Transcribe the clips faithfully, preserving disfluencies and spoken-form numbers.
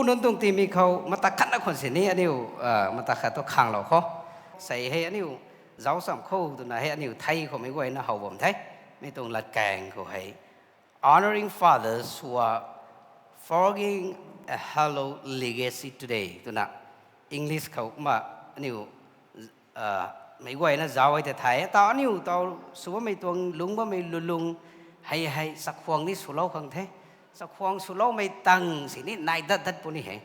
Nunc tuang tingmik khou mata khatna khwan sini aniu, mata khat thu khanglou khou, sei hei aniu zauc cham khou twna hei aniu thei khou meic guayna how bam the. Mi tuang latkaeng khou hei, Honoring Fathers who are forging a hallowed legacy today twna English khou kumna aniu meic guayna zauc e tei thay. Taw aniu taw sw bammei tuang lungc bammei lulung hei hei chakhwang ni swlou khang the. Chakhwang swloumei tang sini nai dat dat puni he.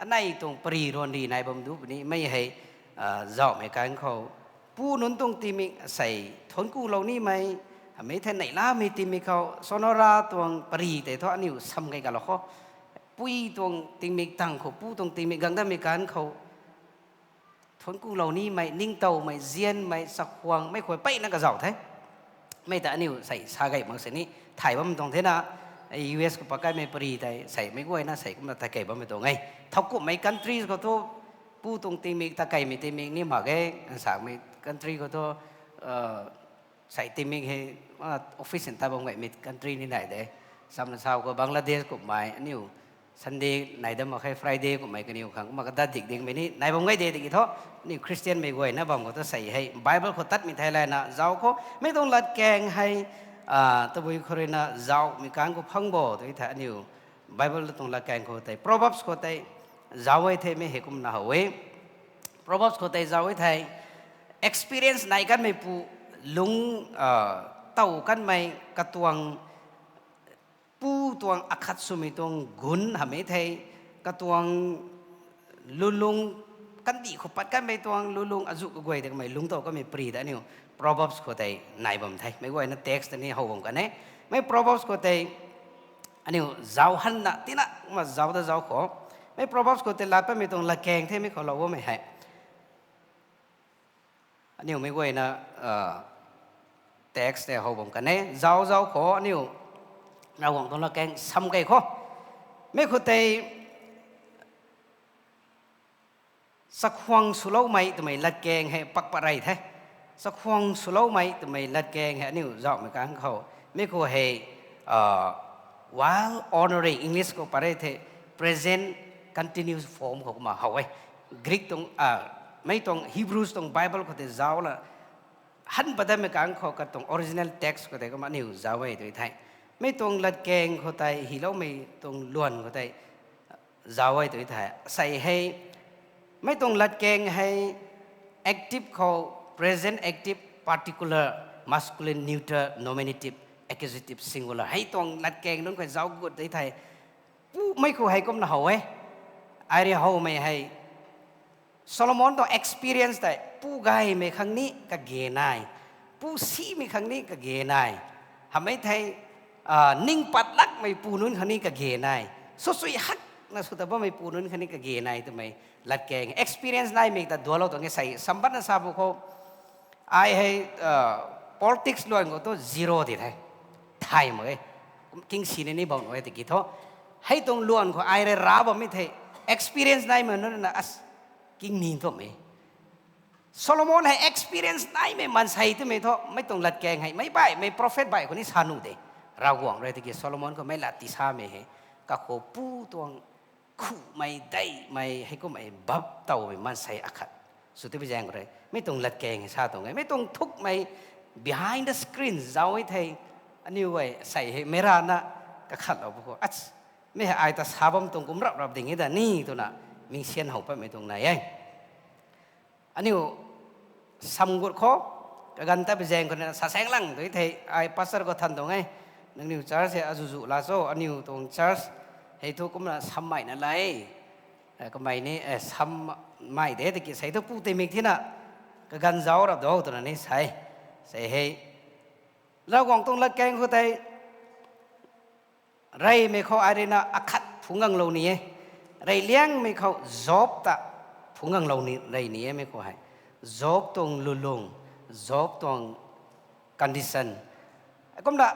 Anei tuang pari ruanri nai bam du puni mei hei, zauhmei kan khou pu nunc tuang tingmik sei thuanc kulou nimei, mei thei neihlamei tingmik khou Sonora tuang pari tei thu aniu sam kei kalou khou, pui tuang tingmik tang khou pu tuang tingmik gang datmei kan khou thuanc kulou nimei, ningtowmei, zianmei, chakhwangmei khou peyna kazauh the. Mei ta aniu sei sa gay mak sini thay bam tuang thena, U S khou pakaimei pari tei sei meic guayna sei kumna ta kei bammei tuang e. Thowkumhmei countries khou thu pu tuang tingmik ta keimei tingmik ni mak ge, nsamei country khou thu sei tingmik hei office ta bam gaymei country ni nai de. Samna sau khou Bangladesh kummei aniu Sunday nai dam mak khe, Friday kummei kaniw khang kumna kadat dik dikmei ni nai bam gay de tiki thu, aniu Christianmei guayna bam khou ta sei hei Bible khou tatmei thei layna zauc khou mei tuang latkaeng hei tabui khou ruina zauhmei kan khou phang bo tw thei aniu Bible tuang latkaeng khou tei Proverbs khou tei zauc e thei mei hei kumna how e. Proverbs khou tei zauc e thei experience nai kanmei pu lung tow kanmei katuang pu tuang akhat swmei tuang gun hamei thei katuang lulung kandih khou pat kanmei tuang lulung azuh kaguay de kamei lungc tow kanmei pari ta aniu Proverbs khou tei nai bam the. Meic guayna text ta ni how bam kan e. Mei Proverbs khou tei aniu zauc hanna tina kumna zauc ta zauc khou, mei Proverbs khou tei lat patmei tuang latkaeng themei khou lou bammei hei aniu meic guayna text tei how bam kan e. Zauc zauc khou aniu Ravguangc tuang latkaeng sam kei khou, mei khou tei chakhwang swloumei twmei latkaeng hei pak pat rey the. Chakhwang swloumei twmei latkaeng hei aniu zauhmei kan khou, mei khou hei while honoring, English khou pat rey thei present continuous form khou kumna how e. Greek tuang, mei tuang Hebrews tuang Bible khou tei zauc la han pat datmei kan khou katuang original text khou tei kumna aniu zauc e tw thei, mei tuang latkaeng khou tei hyloumei tuang luan khou tei zauc e tw thei sei hei, mei tuang latkaeng hei active khou present active particular masculine neuter nominative accusative singular hei tuang latkaeng nunc khou zauc gut tw thei, pumei khou hei kumna how e. Ai rui howmei hei Solomon tuang experience tei pu gaymei khang ni kage nai, pu simei khang ni kage nai, hamei thei ning pat lakmei pu nunc khang ni kage nai, swsui hakna sw ta bammei pu nunc khang ni kage nai twmei latkaeng experience naimei ta dualou tuang e sei sambatna sa bu khou. Ai hei politics luan khou tu zero di the, thay mak e, kum king sini ni bam nuh e tiki thu, hei tuang luan khou ai rui rav bammei thei experience naimei nunc na as king ni twmei Solomon hei experience naimei maansei twmei thu mei tuang latkaeng hei meic baihmei prophet baih khou ni sa nuh de. Ravguangc rui tiki Solomon khou mei lat ti samei hei kakhou pu tuang khumei deimei heikumhmei bap towmei maansei akhat sw tibi zaeng khou rui mei tuang latkaeng hei sa tuang e. Mei tuang thukmei behind the screen zauc e thei aniu guay sei hei mei rana kakhatlou bu khou, mei hei ai ta sa bam tuang kum rap rap ding e da ni twna mingsian how patmei tuang nai e. Aniu sam gut khou, kaganv ta bi zaeng khou na sa saeng lang tu thei ai pastor khou than tuang e. Nangniw church hei azuh zuh la cho, aniu tuang church hei thu kumna sam meina la e. Kamei ni sam mei de tiki sei thu pu tingmik thina kaganv zauc rap do twna ni sa e. Sei hei Ravguangc tuang latkaeng khou tei reymei khou ai rui na akhat phungc ganglou ni e. Reyliangmei khou Job ta phungc ganglou ni rey ni e mei khou hei. Job tuang lulung, Job tuang condition, kumna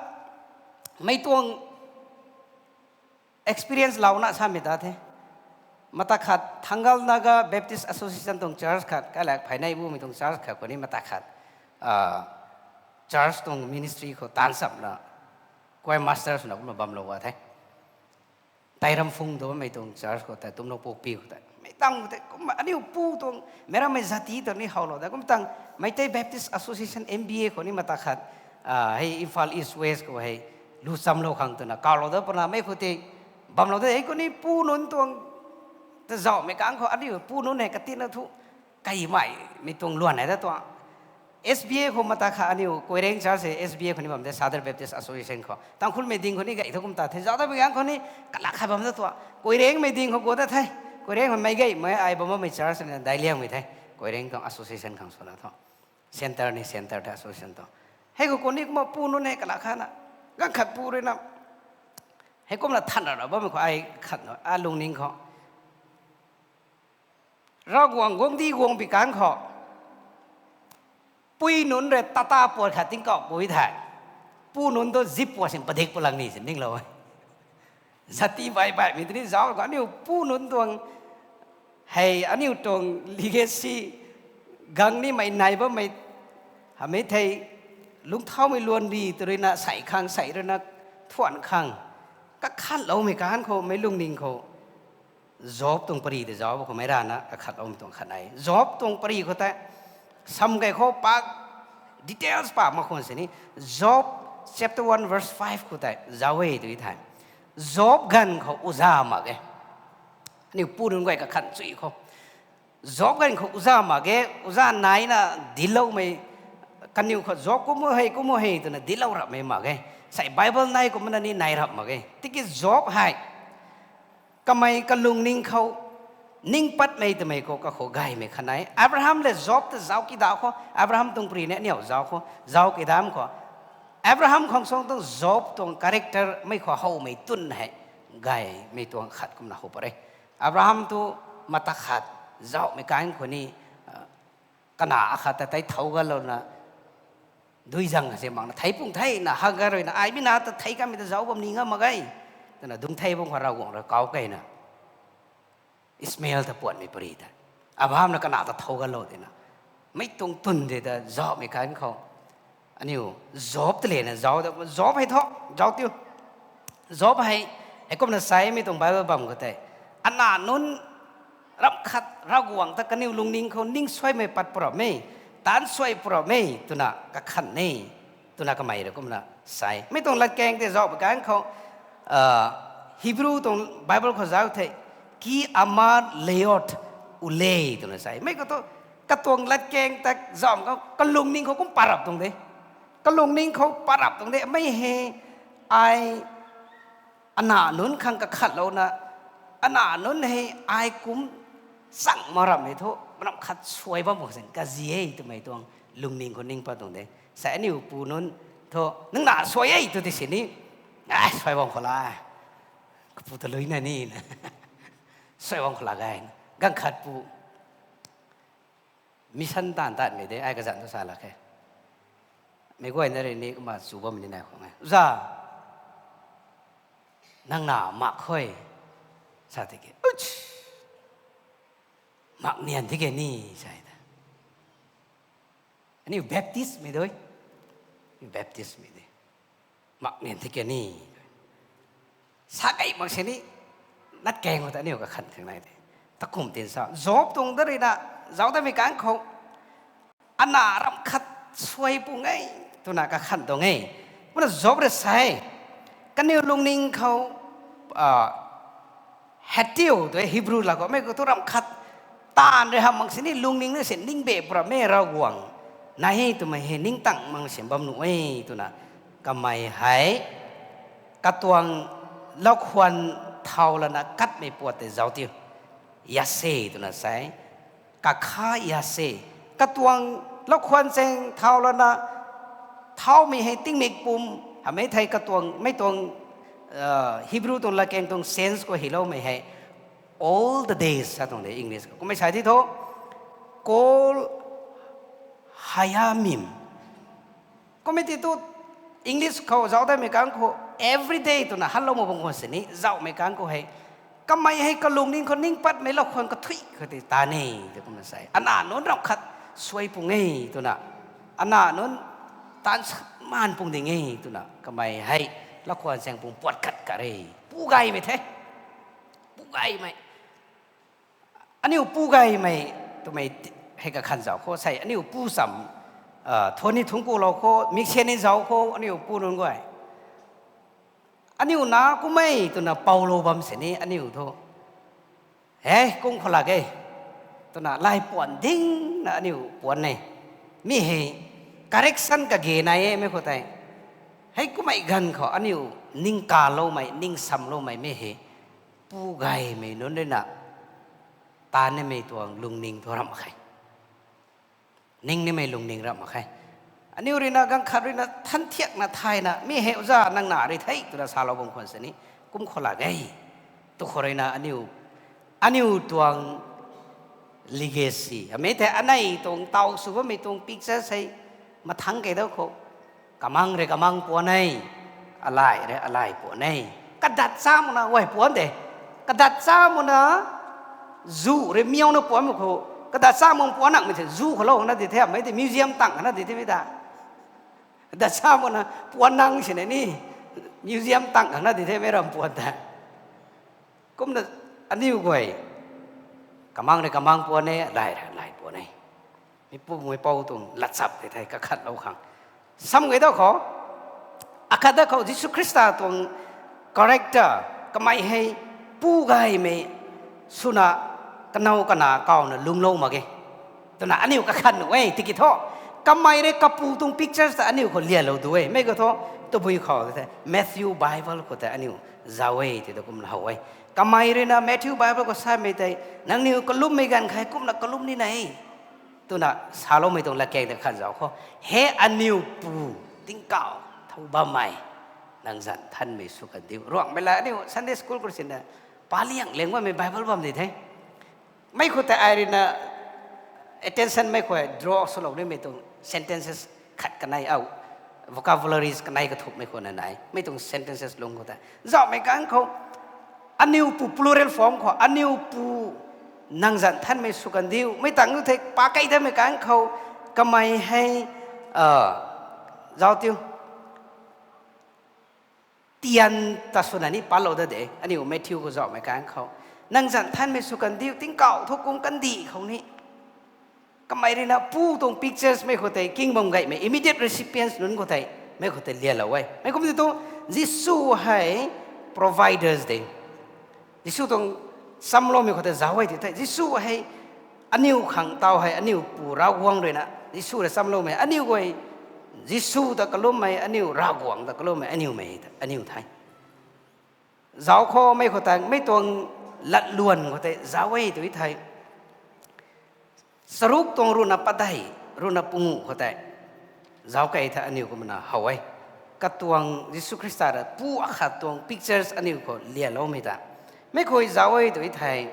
mei tuang experience louna samei ta the. Mata khat Thangal Naga Baptist Association tuang church khat, kailak phey nei bumei tuang church khat khou ni mata khat church tuang ministry khou taanv sapna choir master swna kumna bamlou ga the. Tairamphung tu bammei tuang church khou tei, Tumlou Pokpi khou tei. Mei tang khou tei, kumna aniu pu tuang, meic rammei jati tuang ni howlou de. Kum tang, Meitei Baptist Association, M B A khou ni mata khat, ah, hei Imphal East West khou hei, lu chamlou khang twna, kawlou da puna mei khou tei, bamlou de, hei khou ni pu nunc tuang, ta zauhmei kang khou, aniu pu nunc hei katina thu, kaimei, mei tuang luan hei da tuang. S B A khou mata khat aniu Koireng Church hei S B A khou ni bam de, Southern Baptist Association khou. Tangkhulmei ding khou ni gay thu kum ta the, zauh da mei kang khou ni kalak khat bam da tuang. Koirengmei ding khou gu da the. Koireng khou mei gaymei ai bam bammei church na daic liangmei the. Koireng tuang association khang swna thu. Centre ni centre the association tuang. Hei khou kum ni kumna pu nunc hei kalak khat na. Ganv khat pu rui na. Hei kumna than ra ra bammei khou ai khat na, a lungning khou. Ravguangc guangcdic guang pi kang khou. Pui nunc rui tata puat khat tingkauh pui the. Pu nunc tu zip puat sin padik palang ni sin ninglou e. Zati bai baihmei tini zauc khou aniu pu nunc tuang hei aniu tuang legacy gang nimei nai bammei hamei thei lungcthaumei luan ri tw rui na sei khang sei rui na thuan khang kakhatloumei kang khou meic lungning khou Job tuang pari tei zauc khou mei rana kakhatloumei tuang khat e. Job tuang pari khou tei, samgay khou pak details pak mak khwan sini, Job chapter one verse five khou tei zauc e tw the. Job ganv khou uza mak ge. Aniu pu nunc guay kakhan chui khou. Job ganv khou uza mak ge, uza naina dincloumei, kaniw khou Job kum hei, kum hei twna dinclou rapmei mak ge. Sei Bible nai kumna ni nai rap mak ge. Tiki Job hei, kamei kalungning khou, ning patmei twmei khou kakhou gaymei khat nai. Abraham le Job ta zauc kida khou, Abraham tuang pari ni aniu zauc khou, zauc kidam khou. Abraham khang suang tuang Job tuang character mei khou howmei tun hei, gaymei tuang khat kumna how pare. Abraham tu mata khat zauhmei kang khou ni, ah, kana akhat ta tei thau ganlouna, dui zang se makna thei pung thei na, Hagar rui na, ai mi na ta thei kamei ta zauc bam ni ngam mak ge, twna dungc thei bam khou Ravguangc rui kau keyna Ishmael ta puatmei pari tei, Abraham na kana ta thau ganlou tina, mei tuang tun de ta zauhmei kang khou, aniu Job ta lena zauc da, Job hei thu, zauc tiu. Job hei, heikumna saimei tuang Bible bam khou tei, ana nunc ramh khat Ravguangc ta kaniw lungning khou ning suaimei pat pura mei, taanc suai pura mei twna kakhan e, twna kamei rui kumna sai. Mei tuang latkaeng tei zauhmei kang khou, ah, Hebrew tuang Bible khou zauc thei, ki amar leot ule twna sai. Mei khou tu, katuang latkaeng ta zauh khou kalungning khou kum parap tuang de. Kalungning khou parap tuang de. Mei hei, ai ana nunc khang kakhatlouna, ana nunc hei ai kum chang mak ramhmei thu, ramh khat suai bam khou sin kazi e twmei tuang lungning khou ning pat tuang de. Sei aniu pu nunc thu, nang na suai e tw ti sini, ai, suai bam khou la, kapu ta lui na ni, suai bam khou la gay, ganv khat pu mission taanv tatmei de, ai kazanc tu sa lak khe. Meic guayna rui ni kumna chu bammei ni nai khwan e. Uza, nang na mak khe, sa tiki, mak nian tike ni, sa ta. Aniu Baptistmei dui. Baptistmei de. Mak nian tike ni. Sa kei mak sini, latkaeng khou ta aniu kakhan khang nai de. Takum tin sa. Job tuang da rui na, zauc tamei kang khou, ana ramh khat suai pung e, twna kakhan tuang e. Kumna Job rui sa e, kaniw lungning khou, ah, hetiu tw e Hebrew lat khou, mei khou tu ramh khat taanv rui hamh mak sini lungning na sin ningbe pura mei Ravguangc nai e twmei hei ningtang mak sin bam nuh e twna kamei hei katuang laukhwan thau lana katmei puat tei zauc tiu. Yase twna sa e. Kakha yase. Katuang laukhwan chaeng thau lana, thaumei hei tingmik pum, hamei thei katuang, mei tuang, ah, Hebrew tuang latkaeng tuang sense khou hyloumei hei, all the days sa tuang de English khou. Kummei sa ti thu, kol hayamim. Kummei ti tu English khou zauc tamei kang khou every day twna hanlou mak bam khwan sini, zauhmei kang khou hei, kamei hei kalungning khou ning patmei laukhwan kathui khou tei taan e, tw kumna sa e. Ana nunc ramh khat suai pung e twna, ana nunc taanv sa maan pung ding e twna, kamei hei laukhwan chaeng pung puat khat khat re. Pu gaymei the. gaymei. Aniu pu gaymei twmei hei kakhan zauc khou sei aniu pu cham, thuni thungc kulou khou, mik sian ni zauc khou aniu pu nunc guay. Aniu na kummei twna poulou bam sini aniu thu, he, kum khou lak e, twna lay puan dingna aniu puan e. Mi hei correction kage nai e mei khou tei. Hei kummei ganv khou aniu ningkaloumei, ningsamloumei mi hei pu gaymei nunc ruina taan nimei tuang lungning thu ramh mak khe. Ning nimei lungning ramh mak khe. Aniu ruina ganv khat ruina than thiakna thayna, mi hei oza nang na ri the twna salou bam khwan sini, kum khou lak e. Tu khou ruina aniu, aniu tuang legacy, amei thei anei tuang taw sw bammei tuang picture sei mathangc kei dau khou. Kamang rui kamang puan e, alay rui alay puan e. Kadat cha makna guay puan de. Kadat cha makna zu rui miauna puan mak khou. Kadat cha mak puan nangmei the zu khou lou na di the, mei tei museum tang na di themei ta. Kadat cha makna puan nang sini ni museum tang na di themei ram puan ta. Kumna aniu guay kamang rui kamang puan e, alay rui alay puan e. Meipu meipou tuang latchap tei thei kakhatlou khang. Sam gay dau khou, akhat da khou Jisu Khrista tuang character, kamei hei pu gaymei swna kanow kana kawna lungclou mak ge twna aniu kakhan nuh e tiki thu, kamei rui kapu tuang pictures ta aniu khou lialou du e. Mei khou thu, tabui khou tei Matthew Bible khou tei aniu zauc e ti ta kumna how e. Kamei ruina Matthew Bible khou samei tei, nangniw kalummei ganv khei kumna kalum ni na e twna saloumei tuang latkaeng ta khan zauc khou, he aniu pu tingkauh thow bammei, nang zanc thanmei sw kandiu. Ruangmei la aniu Sunday school khou sinna pa liang leng bammei Bible bam di the. Mei khou tei ai ruina attention mei khou draw swlou nimei tuang sentences khat kanei au, vocabularies kanei kathumhmei khou na nai. Mei tuang sentences lung khou tei zauhmei kang khou, aniu pu plural form khou, aniu pu nang zanc thanmei sw kandiu. Mei tang nu thei pa kei tamei kang khou, kamei hei, zauc tiu. Tian ta swna ni patlou da de, aniu Matthew khou zauhmei kang khou. Nang zanc thanmei sw kandiu, tingkauh thu kum kandih khou ni. Kamei ruina pu tuang pictures mei khou tei king bam gaymei, immediate recipients nunc khou tei, mei khou tei lialou e. Mei kum ti tu, Jisu hei providers de. Jisu tuang chamloumei khou tei zauc e ti thei. Jisu hei aniu khang taw hei, aniu pu Ravguangc ruina, Jisu rui chamloumei, aniu guay, Jisu ta kalummei, aniu Ravguangc ta kalummei, aniumei, aniu the. Zauc khou mei khou tei, mei tuang latluan khou tei zauc e tu thei. Charuk tuang ruhna padeih, ruhna punguh khou tei zauc kei the aniu kumna how e. Katuang Jisu Khrista rui pu akhat tuang pictures aniu khou lialoumei ta. Mei khou zauc e tu thei.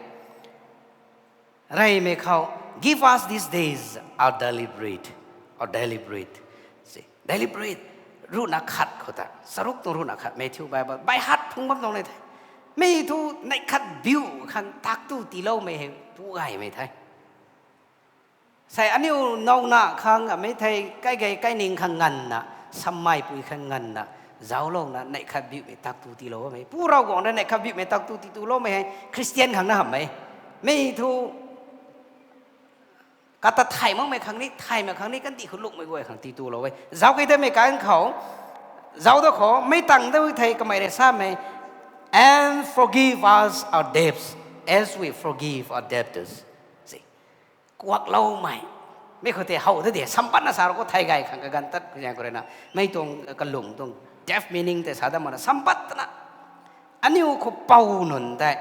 Reymei khou, give us this days our daily bread, our daily bread. Daily bread, ruhna khat khou ta, charuk tuang ruhna khat, Matthew Bible by heart phung bam tuang nei the. Mei thu neih khat biu khang tak tu tiiloumei hei pu gaymei the. Sei aniu nowna khang amei thei kai gei kai ning khang nganvna, sammeipui khang nganvna, zauclouna neih khat biumei tak tu tiiloumei. Pu Ravguangc rui neih khat biumei tak tu tiituloumei hei Christian khang na hamhmei. Mei thu kata thay makmei khang ni, thay mak khang ni, kandih khou lungmei guay khang tiitulou e. Zauc kei tamei kang khou, zauc da khou, mei tang da thei kamei rui samei, and forgive us our debts as we forgive our debtors. Kuakloumei. Mei khou tei how ta de, sampatna sa rou khou thay gay khang kaganv tat khou zaeng khou rui na. Mei tuang kalung tuang deep meaning tei sa dat makna sampat twna. Aniu khou pou nunc tei.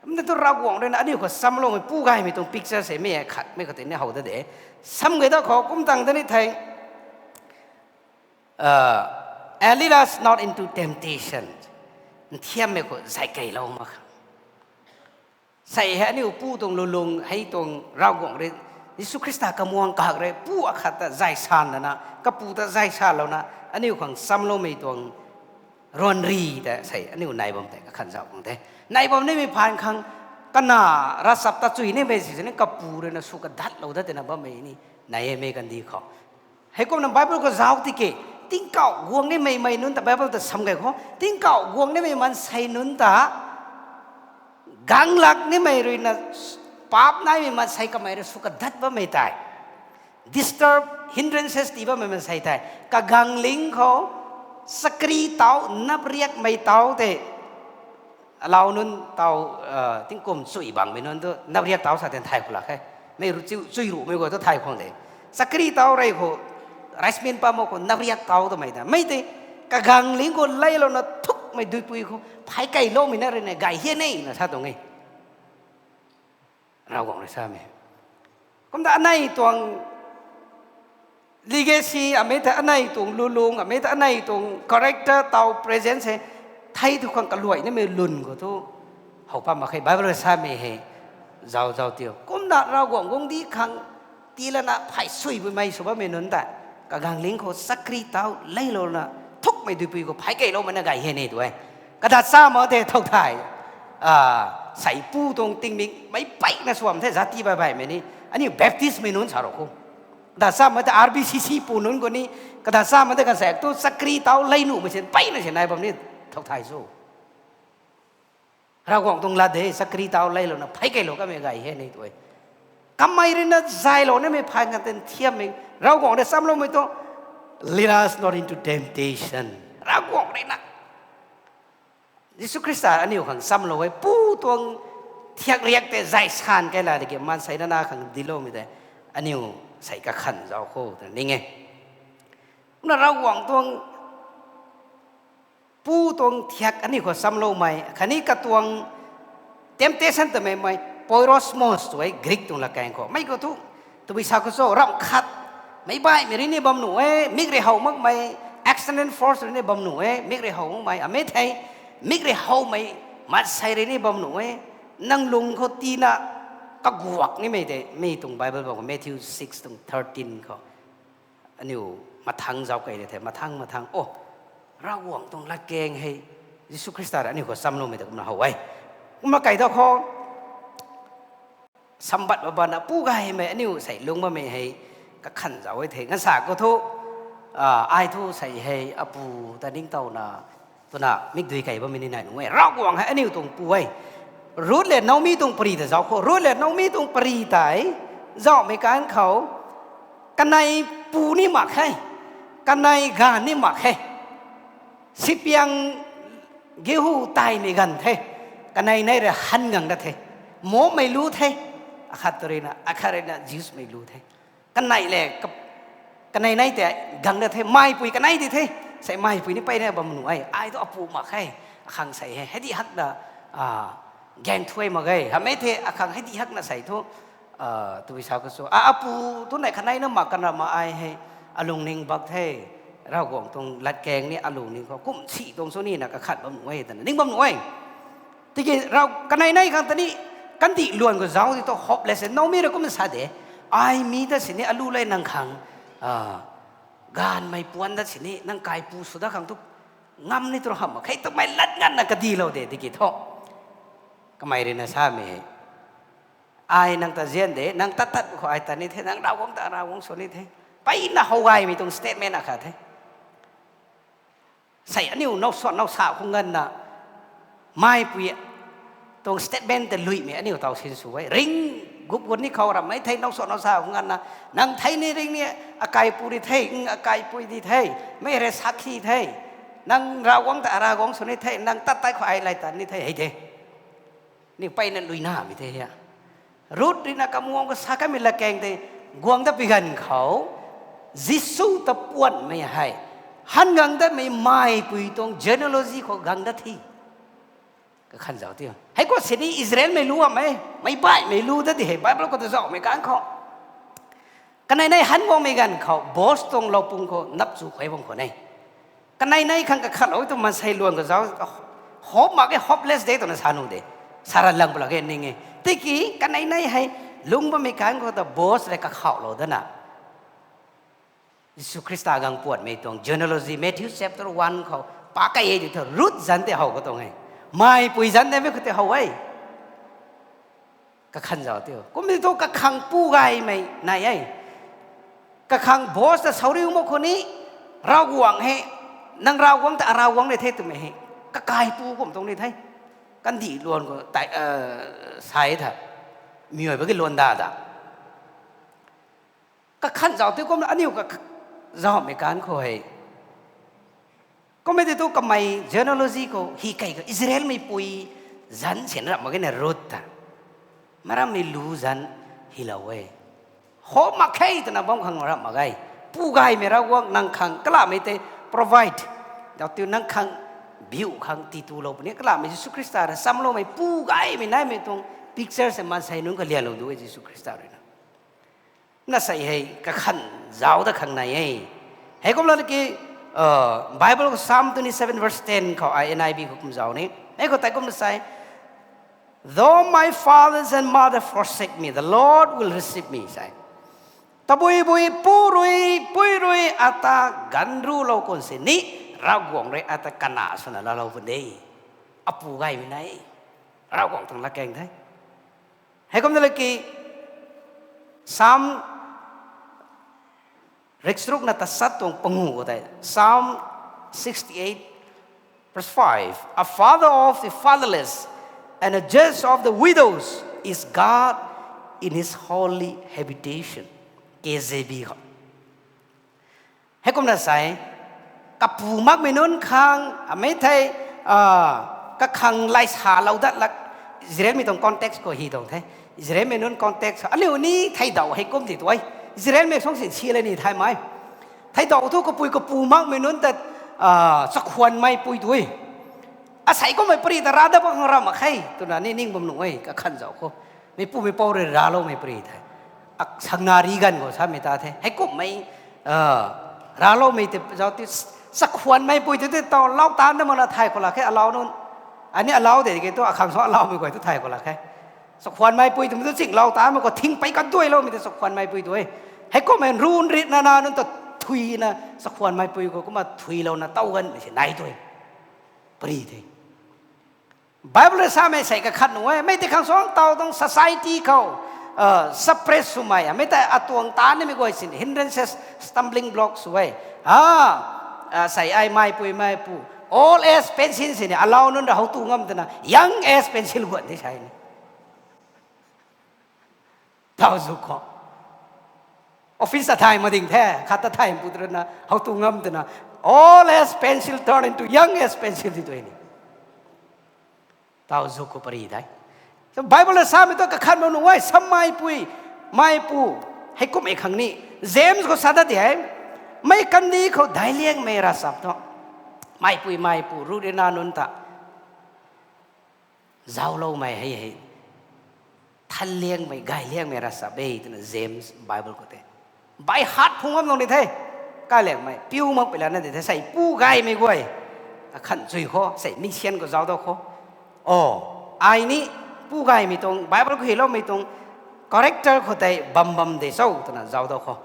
Mna tu Ravguangc rui na aniu khou chamloumei pu gaymei tuang picture se mei khat mei khou tei ni how ta de. Sam gay da khou kum tang ta ni thei. And lead us not into temptation. Nthiammei khou zay keylou mak khang. Sei hei aniu pu tuang lulung hei tuang Ravguangc rui, Jisu Khrista kamuang kahak rui pu akhat ta zay san lana, kapu ta zay salouna, aniu khang chamloumei tuang ruanri ta sei aniu nai bam tei kakhan zauc khang the. Nai bam nimei phaan khang kana ravchap ta chuy nimei si sini kapu rui na sw kadatlou dat tina bammei ni nai e mei kandih khou. Heikumna Bible khou zauc tiki, tingkauh guang nimei mei nunc ta Bible ta sam gay khou, tingkauh guang nimei maansei nunc ta Ganglak nimei ruina paap naimei maansei kamei rui sw kadat bammei tei, disturb, hindrances tii bammei maansei tei kagangling khou chakri tau, napriakmei tau tei, alau nunc tau, tingkum chui bangmei nunc tu napriak tau sa tei thay khou lak khe. Mei ru chui ruhmei guay tu thay khwang de. Chakri tau rey khou, rice mill pa mak khou napriak tau twmei ta mei tei kagangling khou leilouna thukmei duipui khou phey keyloumei na rui na gay hian e na sa tuang e. Ravguangc rui samei, kumna anei tuang legacy amei ta, anei tuang lulung amei ta, anei tuang character tau present hei thei tu khang kaluai nimei lun khou thu how pat mak khe. Bible rui samei hei zauc zauc tiu. Kumna Ravguangc guangcdic khang tii lana phey sui buimei sw bammei nunc ta kagangling khou chakri tau leilouna thukmei duipui khou phey keyloumei na gay hian e tu e. Kadac cha mak tei thow thay, sei pu tuang tingmik meic peyna suam the, zati baih baihmei ni, aniu Baptistmei nunc sa ro khou. Kadac cha mak tei R B C C pu nunc khou ni, kadac cha mak tei kan sei tu chakri tau lei nuhmei sin peyna si nai bam ni thow thay cho. Ravguangc tuang lat de, chakri tau leilouna phey keylou kamei gay hian e tu e. Kamei rui na zaylou nimei phay nganv tei thiammei, Ravguangc rui chamloumei tu, lead us not into temptation. Ravguangc rui na Jisu Khrista aniu khang chamlou e, pu tuang thiak riak tei zay san key la diki maansei nana khang dincloumei tei aniu sei kakhan zauc khou twna ning e. Kumna Ravguangc tuang pu tuang thiak aniu khou chamloumei khatni katuang temptation twmei mei poirosmos tu e Greek tuang latkaeng khou. Mei khou thu, tabui sa khou cho, ramh khat meic baihmei rui ni bam nuh e, mik rui how makmei, external force rui ni bam nuh e, mik rui how makmei amei thei, mik rui howmei maansei rui ni bam nuh e. Nang lung khou tina kaguak nimei tei mi tuang Bible bam khou Matthew six tuang thirteen khou aniu mathang zauc key de the, mathang mathang o, Ravguangc tuang latkaeng hei Jisu Khrista rui aniu khou chamloumei ta kumna how e. Kumna key da khou, sambat ba bana pu gaymei aniu sei lung bammei hei kakhan zauc e the. Nganv sa khou thu, ai thu sei hei apu ta ningtowna twna mikdui key bammei ni nai nunc e. Ravguangc hei aniu tuang pu e. Ruth le Naomi tuang pari ta zauc khou, Ruth le Naomi tuang pari tei zauhmei kan khou, kanei pu ni mak khe, kanei ganv ni mak khe, sipiang gehu taimei ganv the, kanei nei rui han gang da the, Moabmei lu the, akhat tu rui na, akhat rui na Jewsmei lu the. Kanei le, kanei nei tei gang da the, maipui kanei di the, sei maipui ni peyna bam nuh e, ai thu apu mak khe, akhang sei hei heidi hakna gaeng thuy mak ge, hamei the akhang heidi hakna sei thu, tabui sa khou cho, a apu thu nei khaneina mak kan rama ai hei, alungning bak the, Ravguangc tuang latkaeng ni alungning khou kum si tuang cho nina kakhat bam nuh e twna ning bam nuh e. Tiki Rav kanei nei khang ta ni, kandih luan khou zauc di thu hopeless e, Naomi rui kumna sa de, ai mi ta sini alu le nang khang, gaanvmei puan dat sini nang kaipu sw dat khang thu ngam ni tu hamh mak khe twmei lat nganvna kadilou de tiki thu, kamei rui na samei hei, ai nang ta zian de, nang tat tat khou ai tat ni the, nang Ravguangc ta Ravguangc sw ni the, peyna how gaymei tuang statement akhat the. Sei aniu nowsa nowsa khou nganvna, maipui tuang statement tei luimei aniu taw sinsw e. Ring gup gun ni khou rammei thei nowsa nowsa khou nganvna, nang thei ni ring ni, akaipu di the, akaipui di the, mei rui sakhi the, nang Ravguangc ta Ravguangc sw ni the, nang tat tat khou ai lay tat ni the hei de. Ni peyna luinamei the hia. Ruth rui na kamuang khou sa kamei latkaeng tei guang dat pi ganv khou, Jisu ta puanmei hei han gang datmei maipui tuang genealogy khou gang dat the. Kakhan zauc tiu. Hei khou sini Israelmei lu am e, meic baihmei lu dat di hei Bible khou ta zauhmei kan khou. Kanei nei han guangmei ganv khou Boaz tuang loupung khou nap chu khuay bam khou ne. Kanei nei khang kakhatlou tu maansei luan kazauc, hope mak e, hopeless de twna sa nuh de. Sa ra lang pula ge ning e. Tiki kanei nei hei lung bammei kan khou ta Boaz rui kakhauhlou dana, Jisu Khrista gang puanmei tuang genealogy Matthew chapter one khou pa kai e di thu Ruth zanc tei how khou tuang e. Maipui zanc neimei khou tei how e. Kakhan zauc tiu. Kumna thu kakhang pu gaymei nai e. Kakhang Boaz ta sauriu mak khou ni, Ravguangc hei, nang Ravguangc ta Ravguangc rui the twmei hei kakaipu kum tuang ni the. Kandih luan khou tei, sa e tha. Miuai ba ki luan da da. Kakhan zauc tei kumna aniu ka, zauhmei kan khou hei. Kummei tei tu kamei genealogy khou hi kei ka Israelmei pui zanc sin rap mak ge na Ruth ta. Marammei lu zanc hilou e. Ho mak khe twna bam khang rap mak ge. Pu gaymei Ravguangc nang khang kalamei tei provide. Zauc tei nang khang biu khang titulou puni kalamei Jisu Khrista rui samloumei pu gaymei naimei tuang picture se maansei nunc kalianlou du e Jisu Khrista rui na. Na sei hei kakhan zauc da khang nai e. Heikumna ki, Bible khou Psalm twenty seven verse ten khou ai N I V khou kum zauc ni. Hei khou tei kumna sa e, Though my fathers and mother forsake me, the Lord will receive me, sa e. Tabui bui pu rui, pui rui ata ganv rulou khwan sini, Ravguangc rui ata kana swna laalou pun de. Apu gaymei nai. Ravguangc tuang latkaeng the. Heikumna la ki, Psalm riksrukna tasat tuang pangu khou tei. Psalm sixty-eight, verse five. A father of the fatherless and a judge of the widows is God in his holy habitation. K J V khou. Heikumna sa e, kapu makmei nunc khang, amei thei, kakhang lay salou dat lak, Israelmei tuang context khou hi tuang the. Israelmei nunc context, aniu ni theidauh heikum ti tu e. Israelmei suang sin si le ni thaymei. Theidauh thu kapui kapu makmei nunc ta, chakhwanmeipui tu e. Asei kummei pari ta ra dat bam khang rap mak khe twna ni ning bam nuh e, kakhan zauc khou. Meipumei pou rui raloumei pari the. Sangna ri ganv khou samei ta the. Heikumhmei, raloumei tei zauc tei, chakhwanmeipui tei tei taw lau taanc da makna thay khou lak khe, alau nunc. Ani alau de ki tu, akhang suang alaumei guay tu thay khou lak khe. Chakhwanmeipui twmei tu ching lau taanmei khou thing pei kaduailoumei tei chakhwanmeipui tu e. Heikumhmei run ritna na nunc ta thuina chakhwanmeipui khou kumna thuilouna taw ganmei si nai tu e. Pari the. Bible rui samei sei kakhat nuh e, mei tei khang suang taw tuang society khou, suppress swmei, mei tei atuang taanmei guay sin, hindrances, stumbling blocks sw e. Sei ai meipui meipu, old age pension sini, alau nunc ra how tu ngam twna, young age pension guan tei sei ni. Taw zu khou. Office ta thay mak ding the, khat ta thay pu twna, how tu ngam twna, old age pension turn into young age pension ti tu e ni. Taw zu khou pari dai. So Bible na samei tu kakhat mak nuh e, sammeipui, meipu, heikumhmei khang ni. James khou sa dat di hei, mei kandih khou daic liangmei ravchap thu, meipui meipu, rurina nunc ta zaucloumei hei hei, than liangmei, gay liangmei ravchap e twna James Bible khou tei. By heart phung ngam nung di the. Kay liangmei, piu makpui lana di the, sei pu gaymei guay. Kakhan chui khou, sei mission khou zauc dat khou. O, ai ni pu gaymei tuang, Bible khou hyloumei tuang, character khou tei bam bam de cho twna zauc dat khou.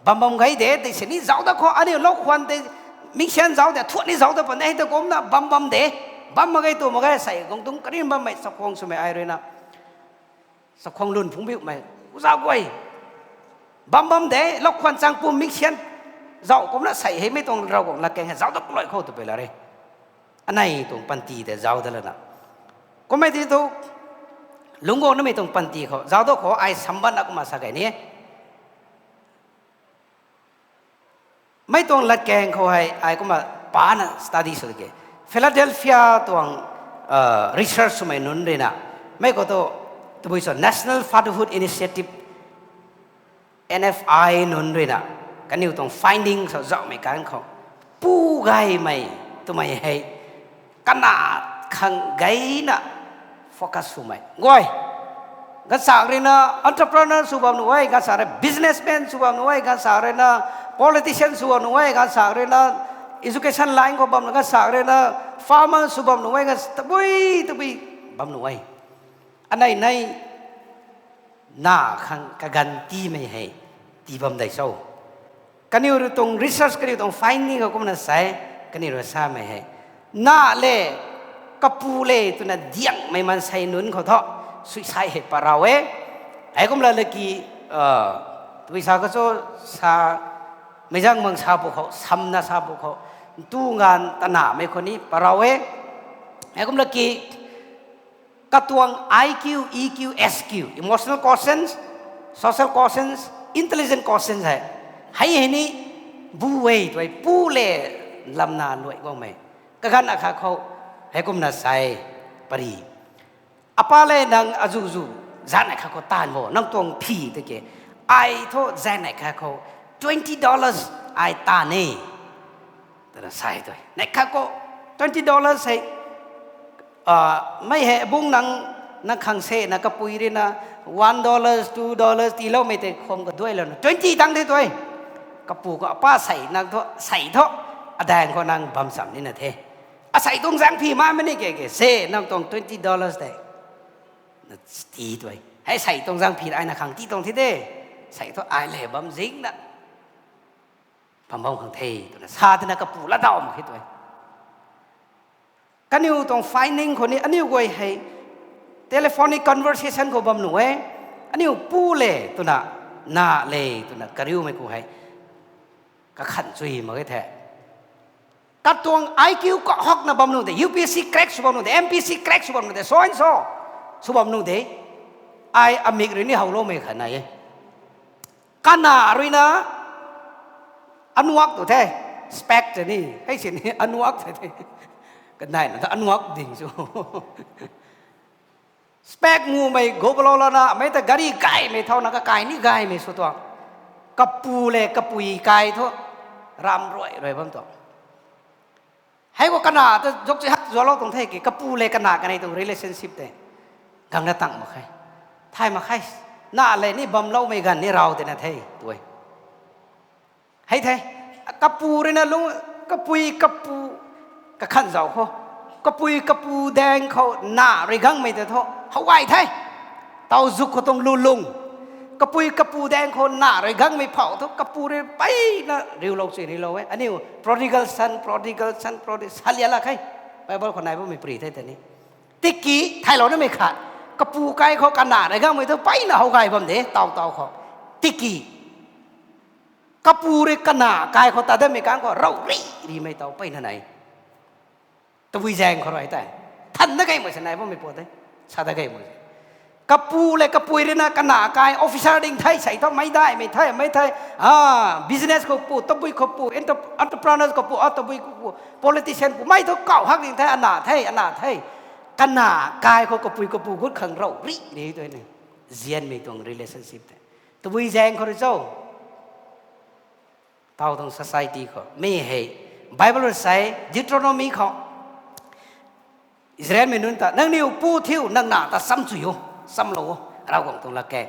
Bam bam gay de, tei sini zauc dat khou, aniu lou khwan tei, mission zauc de, thuan ni zauc dat pan de, hei ta kumna bam bam de. Bam mak ge tu mak ge, sei guang tuang karim bammei, chakhwang swmei ai rui na. Chakhwang lun phungbiumei, uza guay. Bam bam de, lou khwan chang pum mission. Zauc kumna sei hei mei tuang Ravguangc latkaeng hei zauc dat lou khou twpui la re. Anei tuang panty tei zauc dat lana. Kummei ti thu, lungc guang namei tuang panty khou, zauc dat khou ai samban na kumna sa kei ni. Mei tuang latkaeng khou hei, ai kumna pana study sw ke. Philadelphia tuang, research swmei nunc rui na. Mei khou tu, tabui so National Fatherhood Initiative, N F I nunc rui na. Kaniw tuang finding sa zaucmei kan khou. Pu gaymei, twmei hei. Kana khang gayna focus swmei guay. Ganvchak rui na entrepreneur sw bam nuh e, ganvchak rui businessman sw bam nuh e, ganvchak rui na politician sw bam nuh e, ganvchak rui na education line khou bam nuh, ganvchak rui na farmer sw bam nuh e, ganv tabui tabui bam nuh e. Anei nei na khang kaganv tiimei hei tii bam dei cho. Kaniw rui tuang research, kaniw tuang finding khou kumna sa e, kaniw rui samei hei. Na le, kapu le twna diangmei maansei nunc khou thu, suicide hei parau e. Heikumna laki, tabui sa kacho sa, meizang mang sa pu khou, samna sa pu khou, ntu nganv tanamei khou ni parau e. Heikumna ki, Katuang I Q, E Q, S Q, emotional quotient, social quotient, intelligent quotient hei. Hei hei ni bu e tw e, pu le lamna luai guangmei. Kaganv akhat khou, heikumna sai, pari. Apa le nang azuzu, zan akhat khou taanv bo, nang tuang phi tiki. Ai thu zan akhat khou, twenty dollars ai taanv e. Twna sai tw e. Neih khat khou, twenty dollars hei, mei hei bung nang, nang khang se na kapui rui na, one dollars, two dollars tiiloumei tei kham kaduailouna. Twenty tang the tw e. Kapu khou apa sei nang thu, sei thu, adaeng khou nang bam cham nina the. Asei tuang zaeng phi mai mani ke ke, se nang tuang twenty dollars tei. Na tii tw e. Hei sei tuang zaeng phi ai na khang tii tuang thi de. Sei thu ai le bam zingna. Pam bam khang the, twna sa tina kapu latdaw mak khe tw e. Kaniw tuang finding khou ni aniu guay hei telephonic conversation khou bam nuh e, aniu pu le twna, na le twna kariumei khou hei kakhan chui mak e the. Katuang I Q kahakna bam nuh de, U P S C crack sw bam nuh de, M P S C crack sw bam nuh de, so and so sw bam nuh de. Ai amik rui ni howloumei khat nai e. Kana rui na anuak tu the, spec tei ni, hei si ni anuak tei the. Kanei na ta anuak ding sw. Spec mumei gobaloulana mei ta gari gaymei thauna kakai ni gaymei sw tuang. Kapu le kapui kai thu ram ruai ruai bam tuang. Hei khou kana ta zuk chi hak zualou tuang the ki, kapu le kana kanei tuang relationship tei gang na tang mak khe. Thay mak khe. Na le ni bamloumei ganv ni raw tina the tw e. Hei the, kapu rui na lung, kapui kapu, kakhan zauc khou. Kapui kapu daeng khou na rui gangmei tei thu how gay the. Taw zuk khou tuang lulung. Kapui kapu daeng khou na rui gangmei phou thu kapu rui peyna riulou chui riulou e. Aniu prodigal son, prodigal son, prodigal, salia lak khe. Bible khou nai bammei pri the tei ni. Tiki thaylou namei khat. Kapu kai khou kana rui gangmei thu peyna how gay bam de, taw taw khou. Tiki kapu rui kana kai khou tat datmei kang khou rav ri rimei taw peyna nai. Tabui zaeng khou rui tei than na gay mak se nai bammei pat de. Sa ta gay mak se. Kapu le kapui rui na kana kai officer ding the, sei thu meic daihmei the, mei the, business khou pu, tabui khou pu, entre-, entrepreneurs khou pu, a tabui khou pu, politician pu, mei thu kaw hak ding the, ana the, ana the. Kana kai khou kapui kapu gut khang rav ri ri tw e ni. Zianmei tuang relationship tei. Tabui zaeng khou rui cho. Taw tuang society khou. Mi hei Bible rui sa e, Deuteronomy khou. Israelmei nunc ta, nangniw pu thiu, nang na ta cham chui o, chamlou o, Ravguangc tuang latkaeng.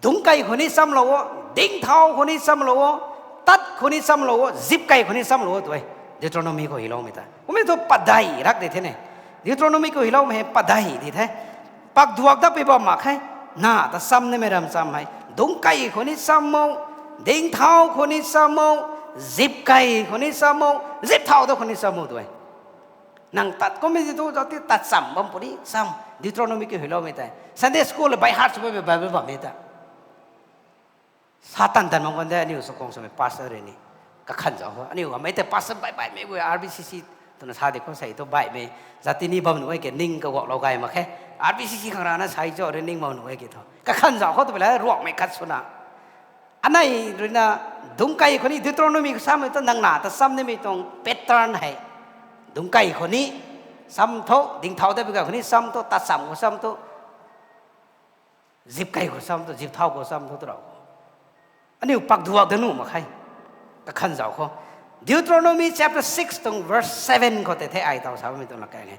Dungc kei khou ni chamlou o, dingthau khou ni chamlou o, tat khou ni chamlou o, zip kei khou ni chamlou o tw e. Deuteronomy khou hyloumei ta. Kummei thu padeih rak di the ne. Deuteronomy khou hyloumei hei padeih di the. Pakduak dat pui bam mak khe. Na ta cham nimei ram cham hei. Dungc kei khou ni cham o, dingthau khou ni cham o, zip kei khou ni cham o, zip thau ta khou ni cham o tw e. Nang tat kummei ti thu, zauc ti tat cham bam puni cham. Deuteronomy khou hyloumei tei. Sunday school le by heart sw bammei Bible bammei ta. Sa tan tan mak kan de, aniu sw khang swmei pastor rui ni. Kakhan zauc khou. Aniu amei tei pastor baih baihmei guay R B C C twna sa di khou sei thu baihmei. Zat ti ni bam nuh e ke ning kaguaklou gay mak khe. R B C C khang rana sai cho rui ning bam nuh e ke thu. Kakhan zauc khou twpui la ruakmei khat swna. Anei rui na dungc kei khou ni Deuteronomy khou samei thu nang na ta cham nimei tuang pattern hei. Dungc kei khou ni cham tho, dingthau dat pui kei khou ni cham tho, tat cham khou cham tho. Zip kei khou cham tho, zip thau khou cham tho twrau. Aniu pakduak dat nuh mak khe. Kakhan zauc khou. Deuteronomy chapter six tuang verse seven khou tei the ai taw sa bammei tuang latkaeng e.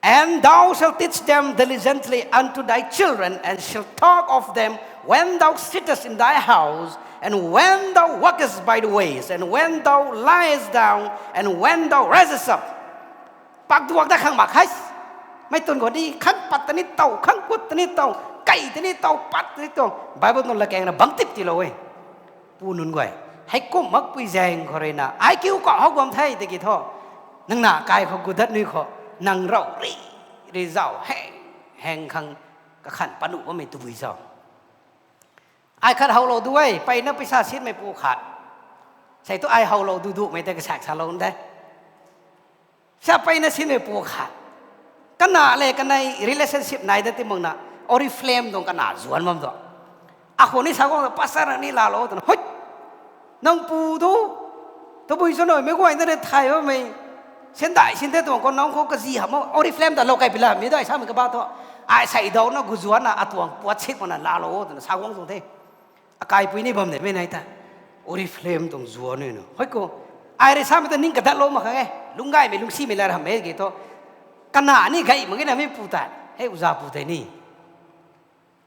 And thou shalt teach them diligently unto thy children, and shalt talk of them when thou sittest in thy house, and when thou walkest by the ways, and when thou liest down, and when thou risest up. Pakduak dat khang mak khe. Mei twn khou ni khang pat ta ni taw, khang kut ta ni taw, kei ta ni taw, pat ta ni taw. Bible tuang latkaeng na bangc tip tiilou e. Pu nunc guay. Heikum makpui zaeng khou rui na I Q kaw how guam the tiki thu. Nang na kai khou gut dat nui khou. Nang rav ri, ri zauc heng, heng khang kakhan pat nuh bammei tabui zauc. Ai khat howlou du e, peyna peysa sinmei pu khat. Sei thu ai howlou du dumei tei kasak salou de. Sa peyna sinmei pu khat. Kana le kanei relationship nai da ti makna, Oriflame tuang kana zuan bam tu. Akhou ni sa guang ta, pastor ni laalou twna, hoi, nang pu tu, tabui sw noi mei guay na re thay bammei, sendai sinte tuang khou nang khou kazi hamh o, Oriflame ta lou kai pila mi dai samei kaba tu. Ai sei dauna guzuanna atuang puat sik makna laalou twna sa guang tuang the. Akaipui ni bam de mei nai ta, Oriflame tuang zuan nu. Hoi khou, ai rui samei ta ning kadatlou mak khang e, lungc gaymei lungcsimei lat hamh e ki thu. Kana ni gay mak ge na mi pu ta, hei uza pu tei ni.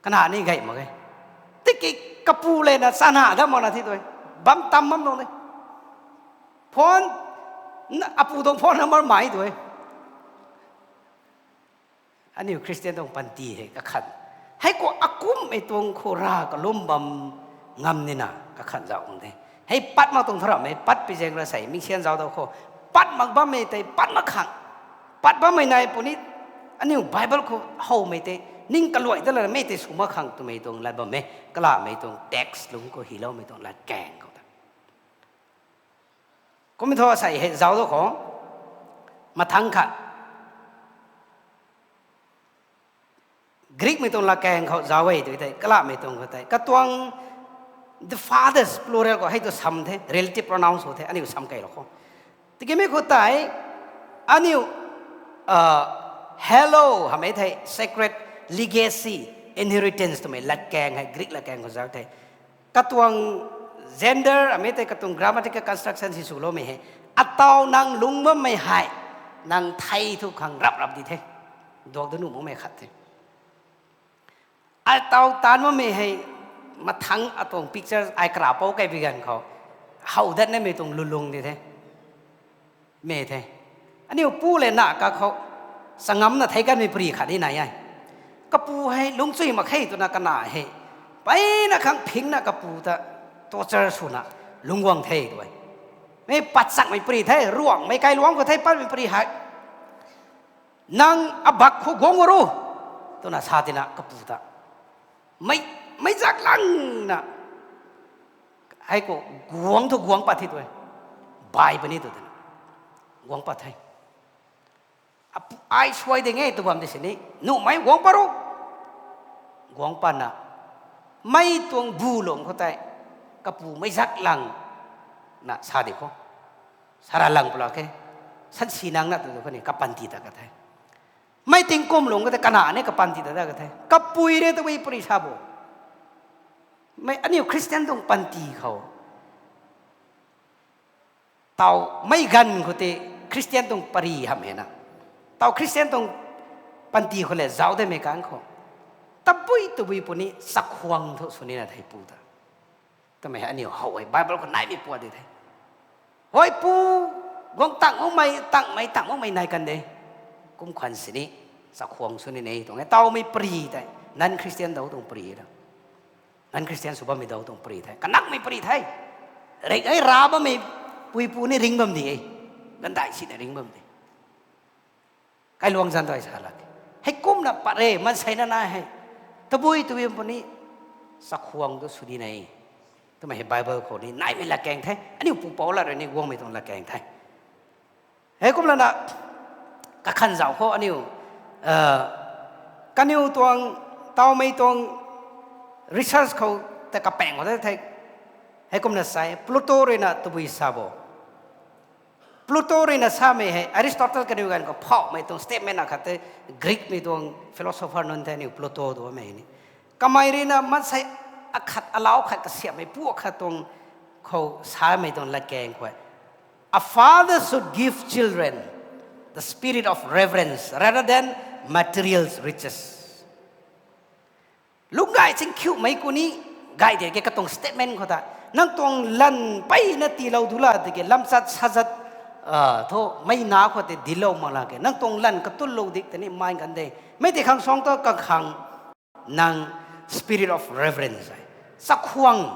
Kana ni gay mak ge. Tiki kapu lena chana dat makna thi tu e. Bam tam bam tuang de. Phone, apu tuang phone number mai tu e. Aniu Christian tuang panty hei kakhan. Hei khou akumhmei tuang khou ra kalum bam ngam nina kakhan zauc khang the. Hei pat mak tuang tharamhmei, pat pi zaeng ra sei, mingsian zauc dau khou. Pat mak bammei tei, pat mak khang. Pat bammei nai puni, aniu Bible khou howmei tei, ning kaluai da lana mei tei sw mak khang twmei tuang lat bam e, kalamei tuang text lungc khou hyloumei tuang latkaeng khou ta. Kum thu asei hei zauc dau khou, mathangc khat. Greekmei tuang latkaeng khou zauc e tu tei, kalamei tuang khou tei. Katuang the fathers plural khou hei tu sam the, relative pronouns khou the, aniu sam keilou khou. Tikimei khou tei, aniu, hello hamei thei sacred legacy, inheritance twmei latkaeng hei, Greek latkaeng khou zauc the. Katuang gender amei tei katuang grammatical construction si swloumei hei. Atau nang lungc bammei hei, nang thei thu khang rap rap di the. Duak da nuh makmei khat the. Atau taanv bammei hei, mathangc atuang picture ai karapou kaibi ganv khou, how dat namei tuang lulung di the. Mei the. Aniu pu le na kakhou, changamna thei kanmei pari khat ni nai e. Kapu hei lungchui mak khe twna kana hei, mpeyna khang phingna kapu ta torture swna lungc guang the tu e. Mei patchakmei pari the, ruangmei kailuangc khou thei patmei pari hei. Nang abak khou guang ru, twna sa tina kapu ta. Mei, mei zak langna. Hei khou guang thu guang pat the tu e. Bai puni tu tina. Guang pat the. Apu, ai suai ding e tw bam di sini. Nuhmei guang pat ru. Guang patna. Mei tuang bu lung khou tei. Kapu mei zak lang na sa di khou. Sara lang pula khe. Sansi nang na tu tu khou ni kapanty ta ka the. Mei tingkum lung khou tei kana ni kapanty ta da ka the. Kapui re tabui pari sa bo. Mei aniu Christian tuang panty khou. Tau mei ganv khou tei Christian tuang pari hamh e na. Tau Christian tuang panty khou le zauc demei kan khou. Tabui tabui puni chakhwang thu sw nina thei pu ta. Twmei aniu how e Bible khou naimei puat di the. Hoi pu, guang tang makmei, tangmei, tang makmei nai kan de. Kum khwan sini, chakhwang sw nina tuang e. Taumei pari tei, non-Christian dau tuang pari ta. Non-Christian sw bammei dau tuang pari the. Kanakmei pari the. Rik e ra bammei pui pu ni ring bam di e. Gandai sina ring bam di. Kailuang zan tu ai sa lak. Heikumna pat re, manseina nai hei. Tabui tabui puni, chakhwang tu sw di nai. Twmei hei Bible khou ni naimei latkaeng the. Aniu pupouc lat rui ni guangmei tuang latkaeng the. Heikum lana, kakhan zauc khou aniu, kaniw tuang, taumei tuang research khou ta kapaeng khou the. Heikumna sa e, Plato ruina tabui sa bo. Plato ruina samei hei, Aristotle kaniw ganv khou phauhmei tuang statement akhat the, Greekmei tuang philosopher nunc the aniu Plato tu bammei ni. Kamei ruina maansei akhat, alau khat kasiamhmei pu akhat tuang khou samei tuang latkaeng khou, A father should give children the spirit of reverence rather than material riches. Lungc gay chingkhiumei khou ni, gay de ke katuang statement khou ta. Nang tuang lan mpeyna tiilou du la de ke, lamchat sazat, thu mei na khou tei dinclou mak la ke. Nang tuang lan katullou dik tei ni mai kan de. Mei tei khang suang tu kakhang nang spirit of reverence e. Chakhwang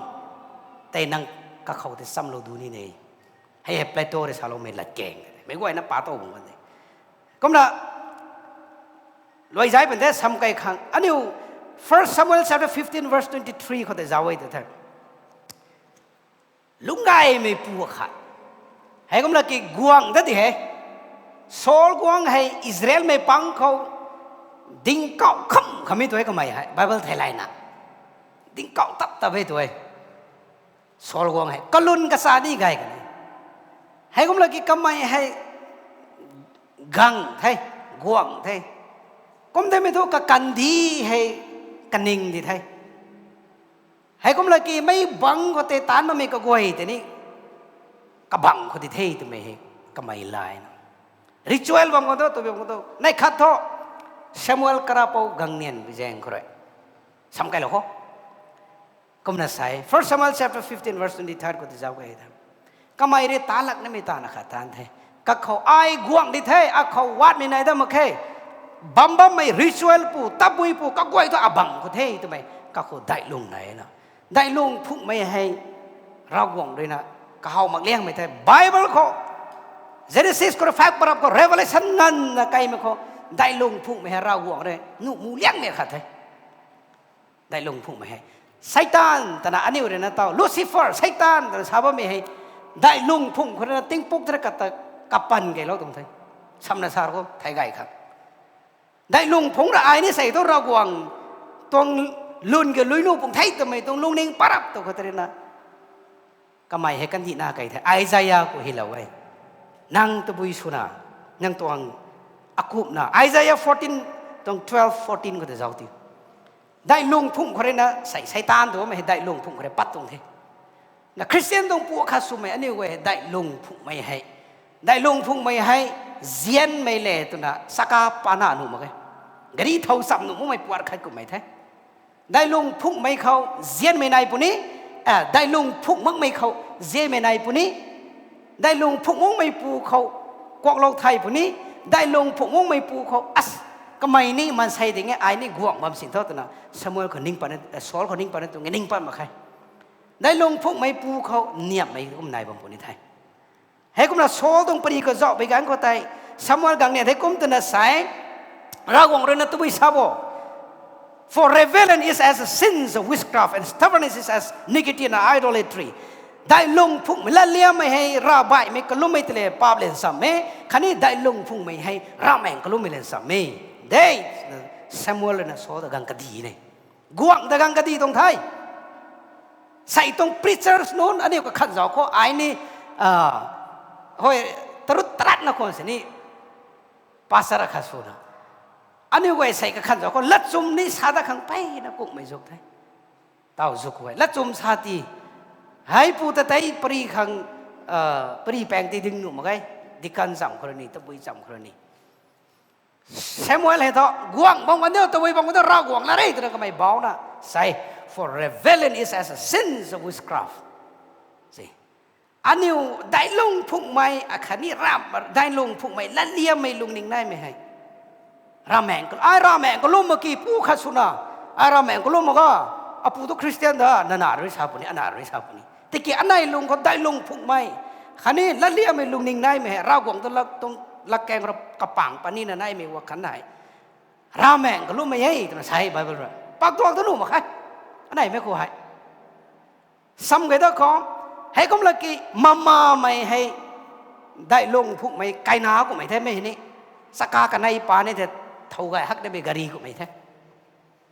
tei nang kakhou tei chamlou du ni ne. Hei hei Plato rui saloumei latkaeng. Meic guayna pa tow bam kan de. Kumna, luai zai pan the samkei khang. Aniu, First Samuel chapter fifteen verse twenty-three khou tei zauc e tei the. Lungc gaymei pu akhat. Heikumna ki guangc ta di hei. Saul guangc hei Israelmei pang khou dingkauh kham khamei tu e kamei hei, Bible theilayna. Dingkauh tap tap e tu e. Saul guang hei kalun kasa di gay kan e. Heikumna ki kamei hei gang the, guang the. Kum themei thu kakandih hei kaning di the. Heikumna ki mei bangc khou tei taanc bammei kaguay tei ni kabangc khou di the twmei hei kamei layna. Ritual bam khou tu, tu bam khou tu. Neih khat thu, Samuel karapou gangnian bi zaeng khou rui. Sam kailou khou. Kumna sa e, First Samuel chapter fifteen verse twenty-three khou tei zauc key the. Kamei rui ta lak nimei tana khat taanc the. Kakhou ai guang di the, akhou watmei nai dam mak khe. Bam bammei ritual pu, tabui pu, kaguay thu abangc khou the twmei, kakhou daihlung nai na. Daihlung phunghmei hei, Ravguangc ruina, kahaw mak liangmei the. Bible khou, Genesis khou rui phak parap khou, Revelation nganvna kaimei khou, daihlung phunghmei hei Ravguangc rui nuh mu liangmei khat the. Daihlung phunghmei hei. Seitaan twna aniu ruina taw, Lucifer, Seitaan twna sa bammei hei. Daihlung phungh khou ruina tingpuk thei kata kapan keylou tuang the. Samna sa khou thei gay khat. Daihlung phungc ra ai ni sei thu Ravguangc tuang lun ke lui nuh pung the twmei tuang lungning parap tu khou tei ruina. Kamei hei kandihna key the, Isaiah khou hylou e. Nang tabui swna, nang tuang akumhna, Isaiah fourteen, tuang twelve, fourteen khou tei zauc ti. Daihlung phungh khou ruina, sei, Seitaan tu bammei hei daihlung phungh khou rui pat tuang the. Na Christian tuang pu khat swmei aniu guay hei daihlung phunghmei hei. Daihlung phunghmei hei, zianmei le twna saka pana nuh mak e. Gari thow cham nuh makmei puat khat kummei the. Daihlung phunghmei khou zianmei nai puni, daihlung phungh makmei khou zianmei nai puni, daihlung phungh makmei pu khou kuaklou thay puni, daihlung phungh makmei pu khou as, kamei ni maansei ding e, ai ni guang bam sin tho twna Samuel khou ning pat, Saul khou ning pat na tuang e ning pat mak khe. Daihlung phunghmei pu khou niamhmei kum nai bam puni the. Heikumna Saul tuang pari khou zauc pei ganv khou tei, Samuel gangnian hei kum twna sa e, Ravguangc ruina tabui sa bo. For rebellion is as a sins of witchcraft, and stubbornness is as iniquity and idolatry. Daihlung phunghmei latliammei hei ravbaihmei kalummei tei le paap le nsam e, khatni daihlung phunghmei hei ravmaengc kalummei le nsam e. De, Samuel ruina Saul ta gang kadi ne. Guangc ta gang kadi tuang the. Sei tuang preachers nunc aniu kakhan zauc khou ai ni, hoi, tarut taratna khwan sini pastor akhat swna, aniu guay sei kakhan zauc khou latchum ni sa dat khang peyna kukmei zuk the. Taw zuk e latchum sa ti, heipu ta tei pari khang, pari paeng ti ding nuh mak ge. Deacon cham khou rui ni, tabui cham khou rui ni. Samuel hei thu guangc bam kan diu, tabui bam kan diu, Ravguangc la re twna kamei bauna sa e, for rebellion is as a sins of witchcraft. Aniu daihlung phunghmei akhatni ram, daihlung phunghmei latliammei lungning naimei hei, ravmaengc, ai ravmaengc kalum mak ki pu khat swna, ai ravmaengc kalum mak ga, apu tu Christian da, nana rui sa puni, ana rui sa puni. Tiki anei lung khou daihlung phunghmei khatni latliammei lungning naimei hei Ravguangc ta lak tuang, latkaeng ra kapang panina naimei wa khan hei ravmaengc kalummei e twna sa e Bible rui. Pak tuang tu nuh mak khe. Aneimei khou hei sam gay da khou, heikum laki mamamei hei daihlung phunghmei kaina kummei the mei hei ni. Saka kanei pa ni the, thow gay hak demei gari kummei the.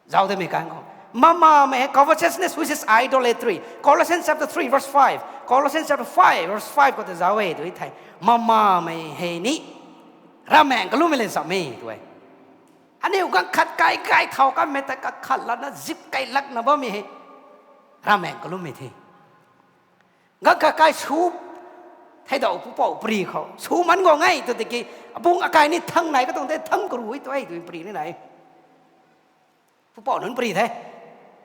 Zauc demei kan khou, mamamei hei covetousness, which is idolatry. Colossians chapter three verse five. Colossians chapter five verse five khou ta zauc e tu thei, mamamei hei ni ravmaengc kalummei le nsammei tu e. Aniu ganv khat kai kai thau kanmei ta kakhat lana zip kai lakna bammei hei ravmaengc kalummei the. Ganv khat kai su theidau pupouc pari khou su man guang e tu tiki, abung akai ni thang nai katuang the, thang karu e tu e tu pari ni nai. Pupouc nunc pari the.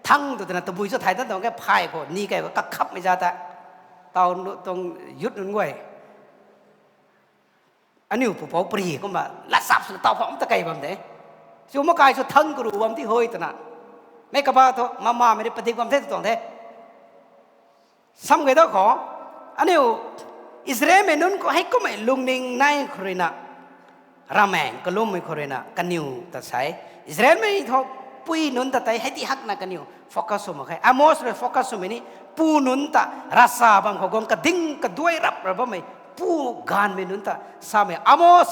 Thang tu twna tabui chu thay tan tuang ke phay khou ni kai khou kakhapmei za ta. Taw tuang youth nunc guay, aniu pupouc pari kumna lat sap swna taw pham ta kei bam de. Chu makai chu thang karu bam ti hoi twna, mei kaba thu mamamei rui padik bam the tu tuang the. Sam gay da khou, aniu Israelmei nunc khou heikummei lungning nai khou ruina, ravmaengc kalummei khou ruina kaniw ta sa e. Israelmei thu pui nunc ta tei hei ti hakna kaniw focus sw mak khe. Amos rui focus swmei ni pu nunc ta, ravsa bam khou guang kading kaduai rap ra bammei pu gaanvmei nunc ta samei. Amos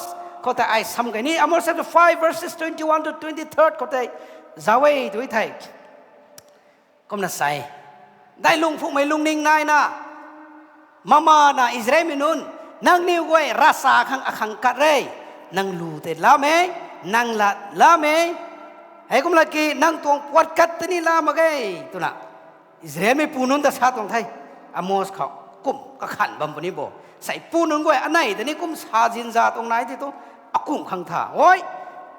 khou tei ai sam kei ni, Amos chapter five verses twenty-one to twenty-three khou tei zauc e tu thei. Kumna sa e, daihlungphukmei lungning naina, mama na Israelmei nunc, nangniw guay ravsa khang akhang kat re, nang lu tei lam e, nang lat lam e, heikumna ki nang tuang puat kat tei ni la mak ge, twna Israelmei pu nunc ta sa tuang the. Amos khou kum kakhan bam puni bo. Sei pu nunc guay anei tei ni kum sa zinza tuang nai ti tu, akum khang tha. Oi,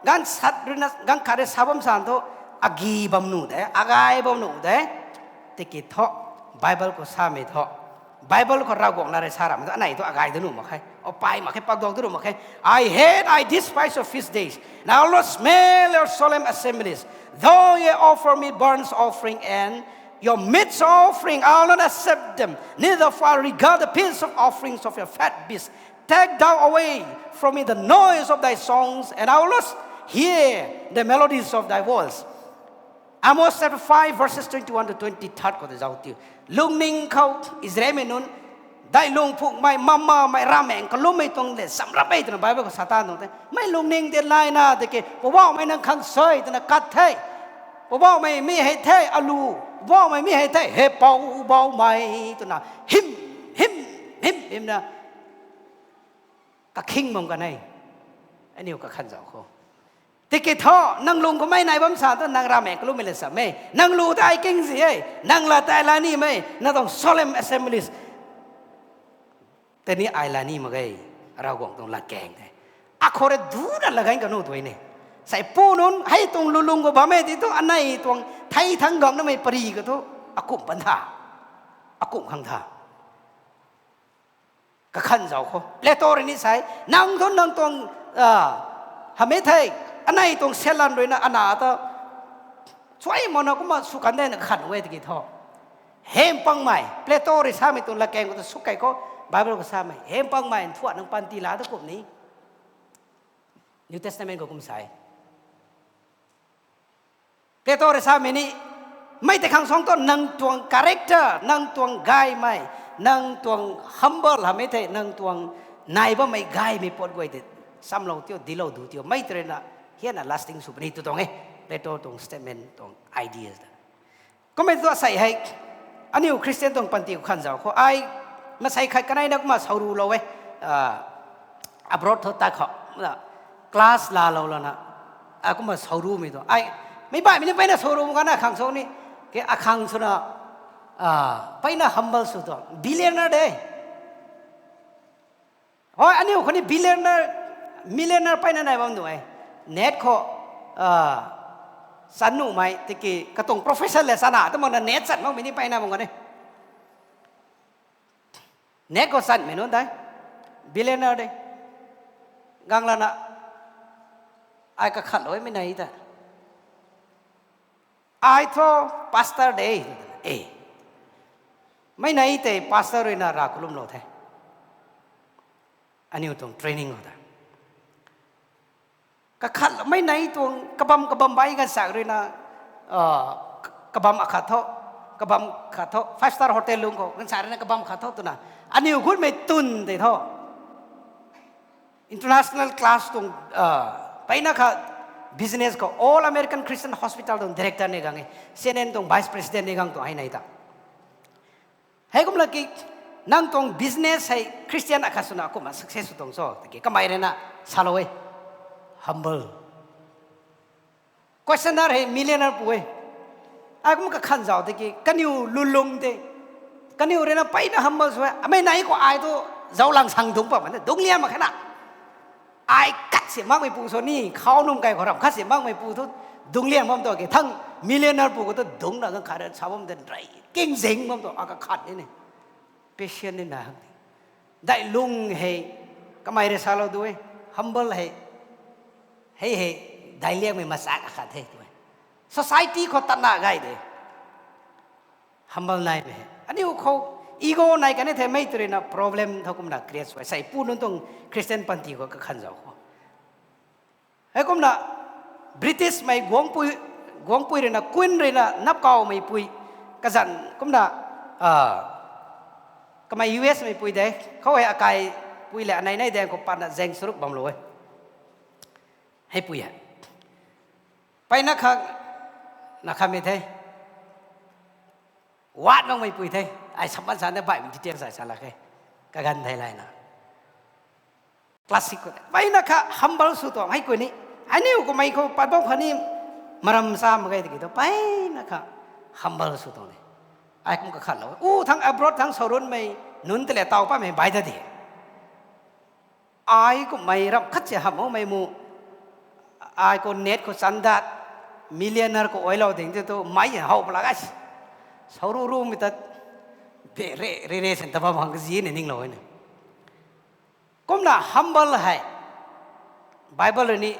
ganv sat ruina ganv khat rui sa bam san thu, agi bam nuh de, agay bam nuh de. Tiki thu, Bible khou samei thu, Bible khou Ravguangc lat rui sa ramei thu anei thu agay da nuh mak khe. O pai mak khe, pakdok da nuh mak khe. I hate, I despise your feast days, and I will not smell your solemn assemblies. Though ye offer me burnt offering and your meat offering, I will not accept them. Neither for I regard the peace of offerings of your fat beasts. Take thou away from me the noise of thy songs, and I will not hear the melodies of thy voice. Amos chapter five, verses twenty-one to twenty-three khou tei zauc tiu. Lungning khou Israelmei nunc, daihlungphukmei, mamamei, ravmaengc kalummei tuang le, samrap e twna Bible khou sa ta nung the. Mei lungning tei layna tiki, Poubauhmei nang khang sui twna kat the. Poubauhmei mi hei the, alu, Poubauhmei mi hei the, he Poubauhmei twna, him, him, him, himna, kakhing bam kan e. Aniu kakhan zauc khou. Tiki thu, nang lung khou mei nai bam sa tu, nang ravmaengc kalummei le sam e. Nang lu tei ai kingzi e. Nang lat tei ai la nimei. Nang tuang solemn assemblies tei ni ai la ni mak ge. Ravguangc tuang latkaeng the. Akhou rui duna laganv kanu tu ne. Sei pu nunc, hei tuang lulung khou bam e ti tu, anei tuang thei thangc gamnamei pary khou thu, akum pan tha. Akum khang tha. Kakhan zauc khou. Plato rui ni sa e, nang thu nang tuang, hamei thei, anei tuang selan ruina ana ta, suai makna kumna sw kan de na kakhan e tiki thu. Hempangmei, Plato rui samei tuang latkaeng khou ta sw kei khou, Bible khou samei. Hempangmei, nthuah nang panty la ta kum ni. New Testament khou kum sa e. Plato rui samei ni, mei tei khang suang tu nang tuang character, nang tuang gaymei, nang tuang humble hamei thei, nang tuang nai bammei gaymei puat guay tei samlou tiu, dilou du tiu, mei tei ruina hiana lasting sw puni tu tuang e. Plato tuang statement tuang ideas ta. Kummei tu asei hei, aniu Christian tuang panty khou khan zauc khou ai, masei khat kanei na kumna sawrulou e, abroad thu ta khou, class laalou lana, a kumna sawrumei tu ai, meic baihmei ni mpeyna sawru kana khang sw ni, ke akhang swna, mpeyna humble sw tu billionaire de. Hoi, aniu khou ni billionaire, millionaire mpeyna nai bam nuh e. Net khou, chan nuhmei tiki katuang professor le chana ta makna net chan makmei ni mpeyna bam kan e. Net khou chanmei nunc tei billionaire de. Gang lana, ai kakhat loumei nai ta, ai thu pastor de, e, mei nai tei pastor ruina rav kalumlou the. Aniu tuang training khou ta kakhatloumei nai tuang kabam kabam bai ganvsak ruina, kabam akhat thu, kabam khat thu five star hotel lung khou ganvsak ruina kabam khat thu twna, aniu gutmei twn tei thu international class tuang, mpeyna kha business khou All American Christian Hospital tuang director ni gang e, C N N tuang vice president ni gang tuang hei nai ta. Heikumna ki, nang tuang business hei Christian akhat swna kumna success sw tuang cho tiki kamei ruina salou e. Humble. Questioner hei millionaire pu e. Ai kum kakhan zauc tiki kaniw lulung tei, kaniw ruina mpeyna humble sw e. Amei nai khou ai tu zaulang sang dungc pam na dungc lian mak khe na. Ai khat si makmeipu sw ni, khou num kai khou ram khat si makmeipu thu dungc lian bam tu ke, thang millionaire pu khou tu dungcna ganv khat rui sa bam de rei, kingzing bam tu, a kakhat ni ni. Patient ni na hang ti. Daihlung hei, kamei rui salou du e, humble hei, hei hei, daic liangmei machak akhat the tu e. Society khou tatna gay de. Humble naimei hei aniu khou ego nai kan e thei mei tw ruina problem tho kumna create sw e. Sei pu nunc tuang Christian panty khou kakhan zauc khou. Heikumna Britishmei guangpui, guangpui ruina, Queen ruina napkawmeipui kazanc kumna, kamei U S meipui de, khou hei akaipui le anei nei daeng khou patna zaeng saruk bamlou e. Hei pui he. Mpeyna kha, na khamei the. Wat makmei pui the. Ai samban sa na baihmei detail sa sa lak khe. Kaganv thei layna. Classic khou the. Mpeyna kha humble sw tuang hei kuni. Aniu kummei khou pat bam kha ni maram sa mak ge tiki thu. Mpeyna kha humble sw tuang de. Ai kum kakhatlou. U thang abroad thang sourunmei nunc tei le taw patmei bai ta de. Ai kummei ram khat si hamh makmei mu. Ai khou net khou chan dat, millionaire khou oilou ding te tu, mei how pala guys. Souru rumei ta, be re, re, re, sen ta bam hang kazi ni ninglou e na. Kumna humble hei. Bible rui ni,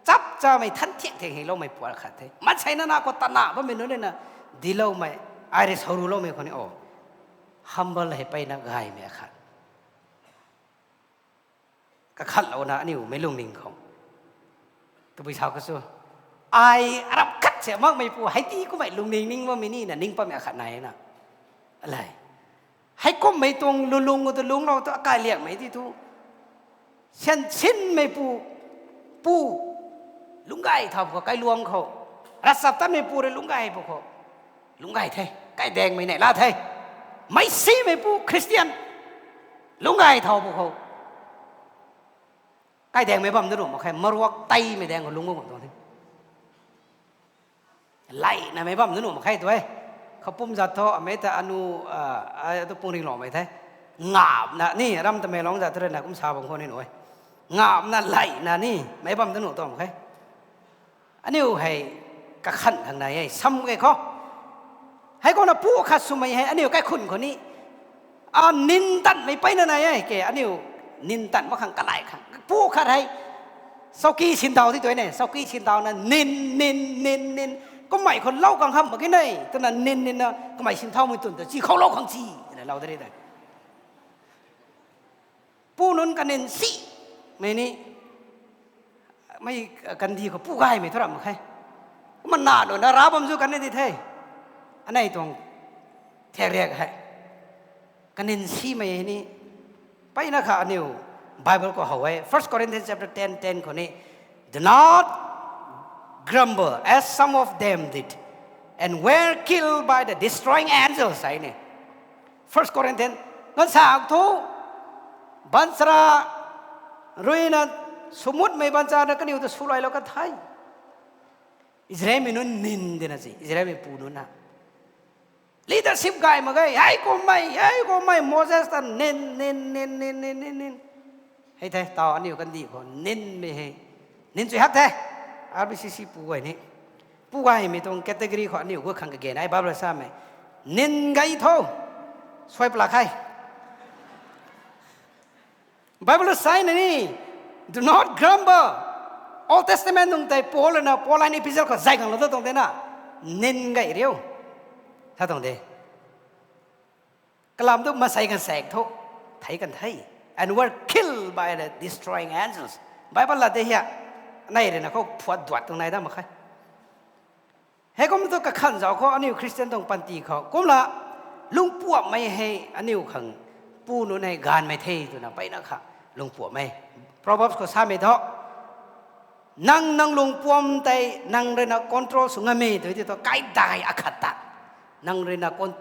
chap chamei than thiak thiak hei loumei puat khat the. Mansei na na khou tana bammei nunc rui na, diloumei, ai rui souru loumei khou ni o. Humble hei mpeyna gaymei akhat. Kakhatlouna aniu mei lungning khou. Tabui sa kha su. Ai arap khat se makmei pu, hei ti kummei lungning ning bammei ni na ning patmei akhat nai na. Alei. Hei kummei tuang lulung tu lunglou tu akai liakmei ti tu. Sian sinmei pu, pu, lungc gay thau khou, kailuang khou. Ravchaptatmei pu rui lungc gay pu khou. Lungc gay the, kaidaengmei neih la the. Meic simei pu Christian. Lungc gay thau pu khou. Kaidaengmei bam da nuh mak khe, maruak teimei daeng khou lungc bam tuang the. Leina mei bam da nuh mak khe tu e. Khapum zat thu, amei ta anu, a, a, tu pung ringloumei the. Ngamna ni, ram ta mei long zat thu rui na kum sa bam khou ni nuh e. Ngamna leina ni, mei bam da nuh tuang mak khe. Aniu hei kakhan khang nai e, sam khe khou. Hei khou na pu khat swmei hei, aniu kaikhun khou ni. A, nin tanmei mpeyna nai e, ke, aniu nin tan mak khang kalai khang. Pu khat hei, sauki sintau ti tu e ne, sauki sintau na nin, nin, nin, nin. Kummei khou lou khang hamh mak ge ne, twna nin, nin na, kummei sinthaumei tun ta, chi khou lou khang chi, twna lou de re de. Pu nunc kanin si, mei ni, mei, kandih khou pu gaymei thu ram mak khe. Kumna na luna ra bam zu kan ni di the. Anei tuang thek riak hei. Kanin simei ni. Mpeyna kha aniu Bible khou how e. First Corinthians chapter ten, ten khou ni, "Do not grumble as some of them did, and were killed by the destroying angels," ai ni. First Corinthians, gansak thu, baanchara rui na, swmutmei baanchara na kaniw ta swluailou ka the. Israelmei nunc nin di na si, Israelmei pu nunc na. Leadership gay mak ge, hei kummei, hei kummei, Moses ta nin, nin, nin. Hei the, taw aniu kandih khou ninmei hei. Nin chui hak the, R B C C pu guay ni. Pu gaymei tuang category khou aniu gut khang kage nai, Bible samei. Nin gay tho, suai pla khe. Bible sa na ni, "Do not grumble." Old Testament nung tei Paul na, Pauline epistle khou zay ganglou ta tuang de na, nin gay riu. Sa tuang de. Kalam tu masei kan sek thu, thei kan the. And were killed by the destroying angels. Bible la de hia, nei rui na khou phuat duat tuang nai da mak khe. Hei kum tu kakhan zauc khou aniu Christian tuang panty khou. Kumla, lungpuammei hei aniu khang pu nunc hei gaanvmei the twna mpeyna kha lungpuammei. Proverbs khou samei thu, nang, nang lungpuam tei nang rui na control sw ngammei tu ti thu, kaidai akhat ta. Nang rui na con-,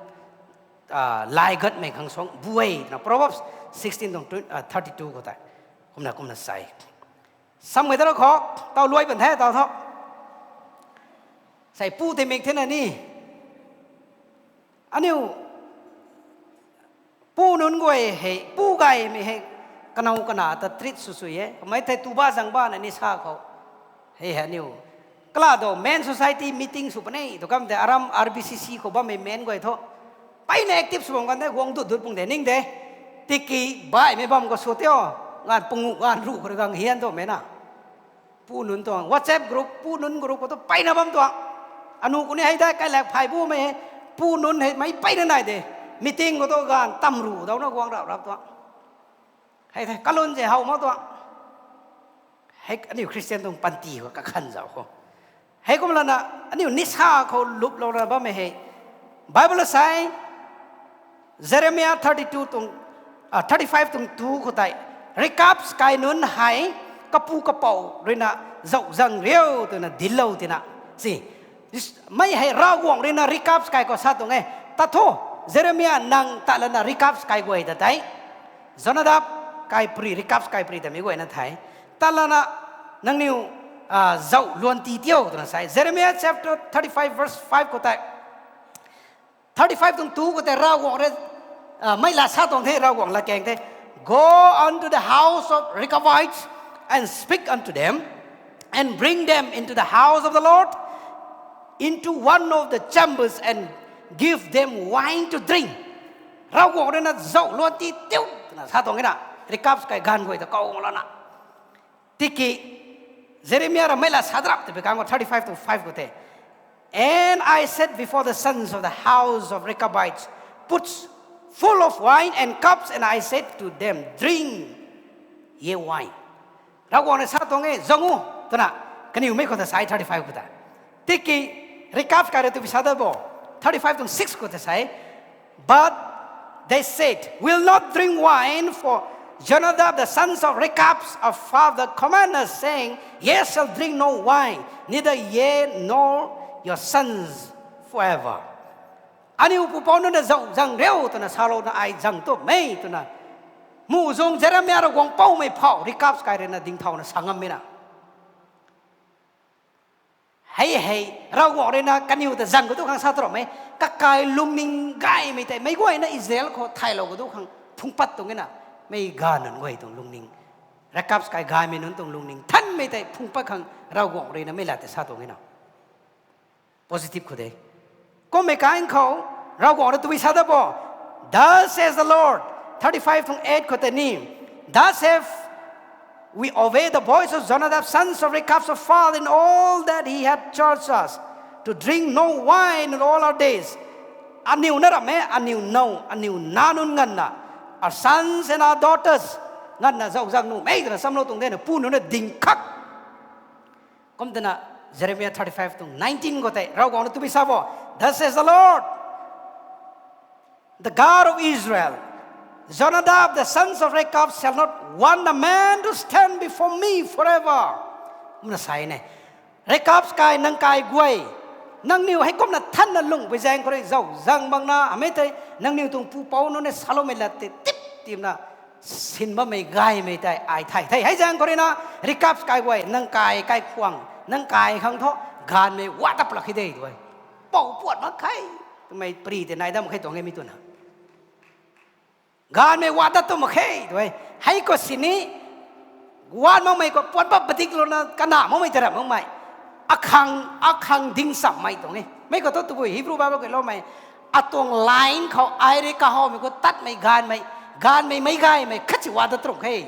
a, laigatmei khang suang bu e twna Proverbs sixteen tuang twen-, a, thirty-two khou tei. Kumna, kumna sa e. Sam gay ta ra khou, taw luai pan the, taw tho. Sei pu tei mik the na ni. Aniu, pu nunc guay hei, pu gaymei hei, kanow kana ta treat sw sw e. Kamei thei tu ba zang ba na ni sa khou. Hei hei aniu. Kala do, Men Society meeting sw puni, tu kam tei aram R B C C khou bammei men guay thu. Mpeyna active sw bam kan de, guang dut dut pung de, ning de. Tiki baihmei bam khou sw tio, ngan pungu, ngan ruh khou rui gang hian twmei na. Pu nunc tuang, WhatsApp group, pu nunc group khou tu mpeyna bam tuang. Anu kuni hei de, kailak phay bumei hei, pu nunc hei mei mpeyna nai de. Meeting khou tu ganv tam ruh dauna guang rap rap tuang. Hei the, kalun ze how mak tuang. Hei aniu Christian tuang panty khou kakhan zauc khou. Hei kumlana, aniu nisa khou luplou ra bammei hei. Bible sa e, Jeremiah thirty-two tuang, ah, thirty-five tuang two khou tei. Rekabs kai nunc hei, Kapu kapou ruina zauh zang riu twna dinclou tina. Si, mei hei Ravguangc ruina recap kai khou sa tuang e. Tat thu, Jeremia nang tat lana recap kai guay ta tei, Jonadab kaipri, recap kaipri ta mei guayna thei, tat lana nangniw zauh luan ti tiu twna sa e. Jeremia chapter thirty-five verse five khou tei, thirty-five tuang tu khou tei Ravguangc rui mei la sa tuang the, Ravguangc latkaeng the. Go unto the house of Rechabites and speak unto them, and bring them into the house of the Lord, into one of the chambers, and give them wine to drink. Ravguangc ruina zauh luan ti tiu twna sa tuang e na, recap kai ganv guay ta kau lana. Tiki Jeremia ra mei la sa drap twpui kan khou thirty-five tuang five khou tei, And I said before the sons of the house of Rechabites, Put full of wine and cups, and I said to them, Drink ye wine. Ravguangc rui sa tuang e, zang u twna, kaniw mei khou ta sa e thirty-five khou ta. Tiki recap kai rui twbi sa da bo, thirty-five tuang six khou ta sa e, But they said, We'll not drink wine, for Jonadab the sons of Rechab our father command us, saying, Ye shall drink no wine, neither ye nor your sons forever. Aniu pupouc nunc na zauh zang riu twna salouna ai zang tumei twna, muhzwng Jeremia rui guang poumei phou recap kai ruina dingthauna sa ngammei na. Hei hei, Ravguangc ruina kaniw ta zang khou tu khang sa turamei, kakai lungning gaymei tei meic guayna Israel khou thaylou khou tu khang phungc pat tuang e na, mei ganv nunc guay tuang lungning, recap kai gaymei nunc tuang lungning thanmei tei phungc pat khang Ravguangc ruina mei lat tei sa tuang e na. Positive khou de. Kummei kan khou, Ravguangc rui tabui sa da bo, Thus says the Lord, thirty-five tuang eight khou tei ni, Thus have we obeyed the voice of Jonadab, sons of Rechab our father, in all that he had charged us, to drink no wine in all our days. Aniu na ram e, aniu now, aniu nac nunc nganvna, our sons and our daughters nganvna zauh zang nuhmei twna samlou tuang de na, pu nunc na ding khak. Kum twna Jeremia thirty-five tuang nineteen khou tei Ravguangc rui tabui sa bo, Thus says the Lord, the God of Israel, Jonadab the sons of Rechab shall not want a man to stand before me forever. Kumna sa e ne. Recap kai nang kai guay, nangniw hei kumna thanna lungh pui zaeng khou rui zauh zang bangna amei tei nangniw tuang pupouc nunc ne saloumei lat tei tip timna sin bammei gaymei tei ai thay the. Hei zaeng khou ruina recap kai guay, nang kai kaikhwang, nang kai khang thu, gaanvmei wa dat lak khe de tu e. Pou puat mak khe twmei pary tei nai dam khe tuang e mi twna. Gaanvmei wa dat tu mak khe tu e. Hei khou sini, guan makmei khou puat bap padiklouna kana makmei tei ram makmei, akhang, akhang ding chammei tuang e. Mei khou thu tabui Hebrew Bible khou loumei, atuang line khou ai rui kahawmei khou tatmei gaanvmei, gaanvmei meic gaymei khatsi wa dat tuang khe.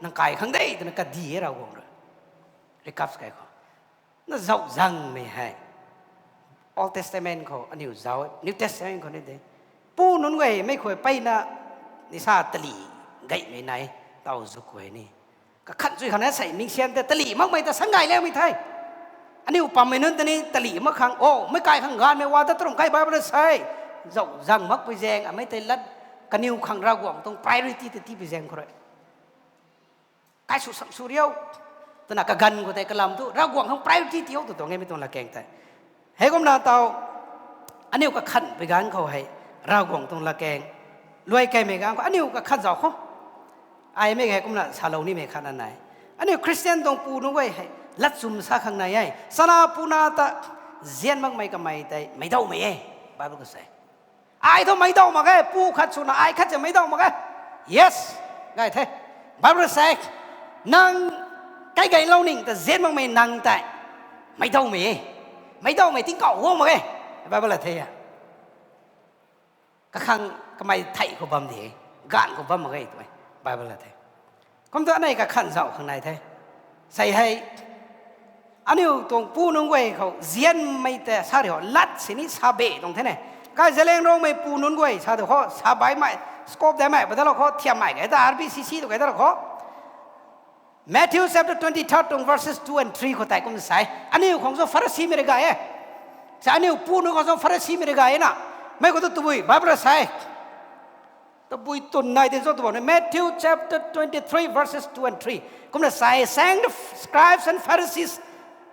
Nang kai khang de twna kadi e Ravguangc rui. Recap kai khou na zauh zangmei hei, Old Testament khou aniu zauc e, New Testament khou ni de. Pu nunc guay mei khou mpeyna nisa tali gaymei nai, taw zuk khou ni, kakhan chui khang na sei mingsian tei tali makmei ta sangay laumei the. Aniu pammei nunc ta ni tali mak khang, o, meic kai khang gaanvmei wa dat tuang khe Bible rui sa e. Zauh zang makpui zaeng amei tei lat, kaniw khang Ravguangc tuang priority ta tipui zaeng khou rui, kai sw sam sw riu twna kaganv khou tei kalam thu Ravguangc khang priority tiu tw tuang e mi tuang latkaeng tei. Heikumna taw, aniu kakhanhpui ganv khou hei, Ravguangc tuang latkaeng luai kaimei ganv khou aniu kakhan zauc khou, ai mei hei kumna salou nimei khatna nai. Aniu Christian tuang pu nunc guay hei latchum sa khang nai e. Chana puna ta zian makmei kamei tei meicdawmei e, Bible khou sa e. Ai thu meicdaw mak ge, pu khat swna ai khat si meicdaw mak ge. Yes, gay the. Bible rui sa e, nang kaigayloumei ta zian makmei nang tei meicdawmei e. Meicdawmei tingkauh guang mak ge, Bible la the e. Kakhang kamei thei khou bam de, gaanv khou bam mak ge tu e, Bible la the. Kum thu anei kakhan zauc khang nai the. Sei hei, aniu tuang pu nunc guay khou zianmei tei sa ri ho, lat sini sa be tuang the ne. Kai Zeliangrongmei pu nunc guay sa tu khou, sa baihmei, scope daihmei, padalou khou, thiammei kei ta, R B C C tu kei ta lou khou. Matthew chapter twenty-third tuang verses two and three khou tei kum sa e. Aniu khang sw Pharisimei rui gay e. Sa aniu pu nunc khang sw Pharisimei rui gay e na. Mei khou tu tabui, Bible rui sa e. Tabui twn nai tin cho twbau ni, Matthew chapter twenty-three, verses two and three. Kumna sa e, saying, "The scribes and Pharisees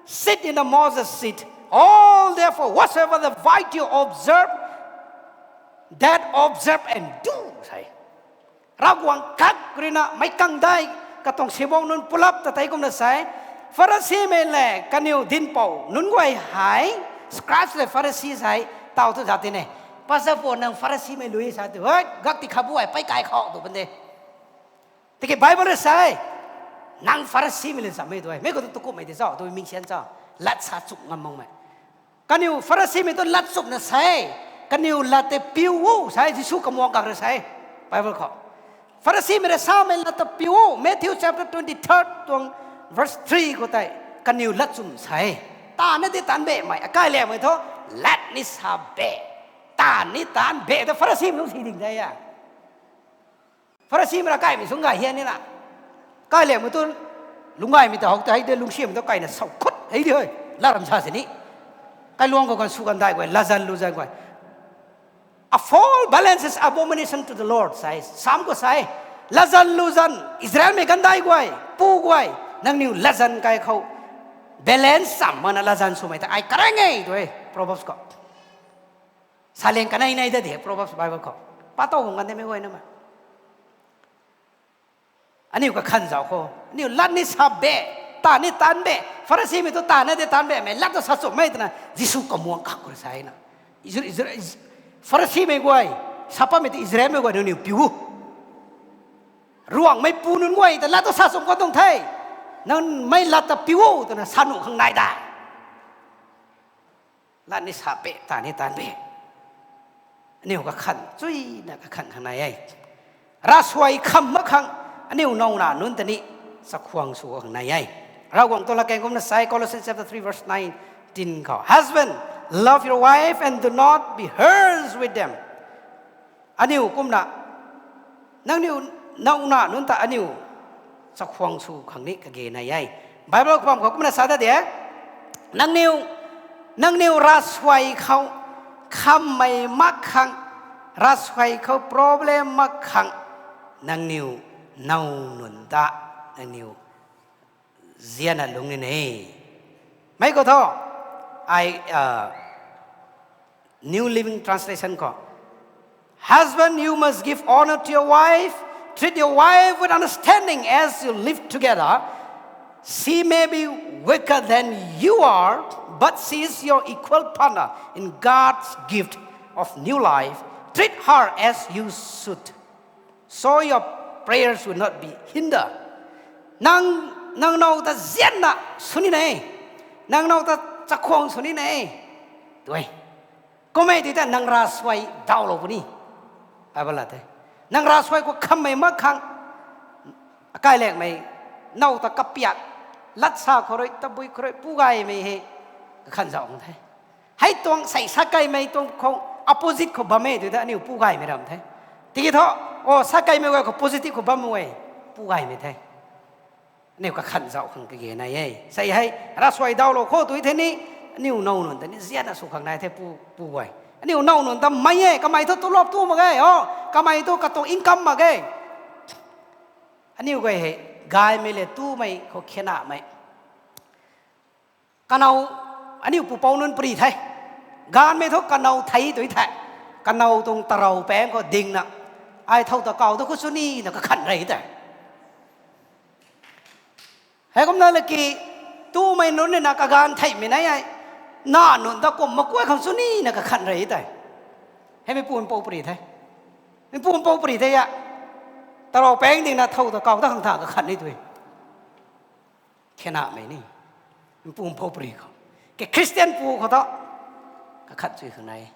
sit in the Moses seat. All therefore, whatsoever the virtue observe, that observe and do," sa e. Ravguangc kak ruina meic kangdai katuang sibou nunc pulap ta tei kumna sa e, Pharisimei le kaniw dinhpouc nunc guay hei, scribes le Pharisees hei, taw thu zat ti ne. Pastor pu nang Pharisimei lui sa tu, hei, gak ti khabu ai pei kai khou tu pan de. Tiki Bible rui sa e, nang Pharisimei le zammei tu e. Mei khou tu tukumhmei ti cho, tu mingsian cho. Lat sa chumh ngam makmei. Kaniw Pharisimei tu lat chumhna sa e, kaniw lat tei piu o sa e, Jisu kamuang kak rui sa e, Bible khou. Pharisimei rui samei lat ta piu o, Matthew chapter twenty-third tuang verse three khou tei, kaniw lat chumh sa e. Taanv na di taanv bemei, akai liangmei thu, lat ni sa be. Taanv ni taanv be ta Pharisimei nunc si ding de a. Pharisimei ra kaimei sung gay hian ni na. Kai liangmei tu, lungc gaymei ta hou ta hei de, lungcsimei tu kaina sau khut hei di hei. Lat ram sa sini. Kailuang khou kan sw kan dai guay, latzan luzan guay. A fall balance is abomination to the Lord, sa e, Sam khou sa e. Latzan luzan, Israelmei gandai guay, pu guay, nangniw latzan kai khou balance cham makna latzan swmei ta ai karang e tu e, Proverbs khou. Saliang kanei nei ta de, Proverbs Bible khou. Pa tow hung kan de mei guay na ma. Aniu kakhan zauc khou, aniu lat ni sa be, taanv ni taanv be, Pharisimei tu taanv na di taanv bemei, lat tu sa chumhmei twna Jisu kamuang kak khou rui sa e na. Isra-, Isra-, Pharisimei guay, sa patmei tu Israelmei guay nangniw piu o. Ruangmei pu nunc guay ta lat tu sa chumh khou tuang the. Nang mei lat ta piu o twna sa nuh khang nai da. Lat ni sa be, taanv ni taanv be. Aniu kakhan, chuina kakhan khang nai e. Ravsuai kham mak khang, aniu nowna nunc ta ni chakhwang sw khang nai e. Ravguangc tuang latkaeng kumna sa e, Colossians chapter three verse nineteen khou, Husband, love your wife and do not be hers with them. Aniu kumna, nangniw nowna nunc ta aniu chakhwang sw khang ni kage nai e. Bible khou bam khou kumna sa ta de, nangniw, nangniw ravsuai khou khammei mak khang, ravsuai khou problem mak khang, nangniw now nunc ta, nangniw zianna lungc ni ne. Mei khou thu, ai, New Living Translation khou, Husband, you must give honor to your wife. Treat your wife with understanding as you live together. She may be weaker than you are, but she is your equal partner in God's gift of new life. Treat her as you should. So your prayers will not be hindered. Nang, nang now ta zianna sw ni ne. Nang now ta chakhwang sw ni ne. Tu e. Kum e tei ta nang ravsuai dawlou puni. Bible la the. Nang ravsuai khou khammei mak khang, akai lekmei, now ta kapiak, lat sa khou rui, tabui khou rui, pu gaymei hei, kakhan zauc khang the. Hei tuang sei sa kaimei tuang khou opposite khou bam e tei ta aniu pu gaymei ram the. Tiki thu, o, sa kaimei guay khou positive khou bam e, pu gaymei the. Aniu kakhan zauc khang kage nai e. Sei hei, ravsuai dawlou khou tu the ni, aniu now nunc ta ni zianna sw khang nai the pu, pu guay. Aniu now nunc ta mei e, kamei thu tulop tu mak ge, o, kamei thu katuang income mak ge. Aniu guay hei, gaymei le tumei khou khenamei. Kanow, aniu pupouc nunc pri the. Gaanvmei thu kanow thei tu the. Kanow tuang tarou paeng khou dingna, ai thow ta kaw tu khou sw nina kakhan rei tei. Heikumna laki, tumei nunc nina kagaanv theimei nai e. Na nunc ta kum makuay khang sw nina kakhan rei tei. Hei meipu mpouc pri the. Meipu mpouc pri the a. Tarou paeng dingna thow ta kaw ta khang tha kakhan ni tu e. Khenamei ni. Meipu mpouc pri khou, ke Christian pu khou thu, kakhat chui khang nai.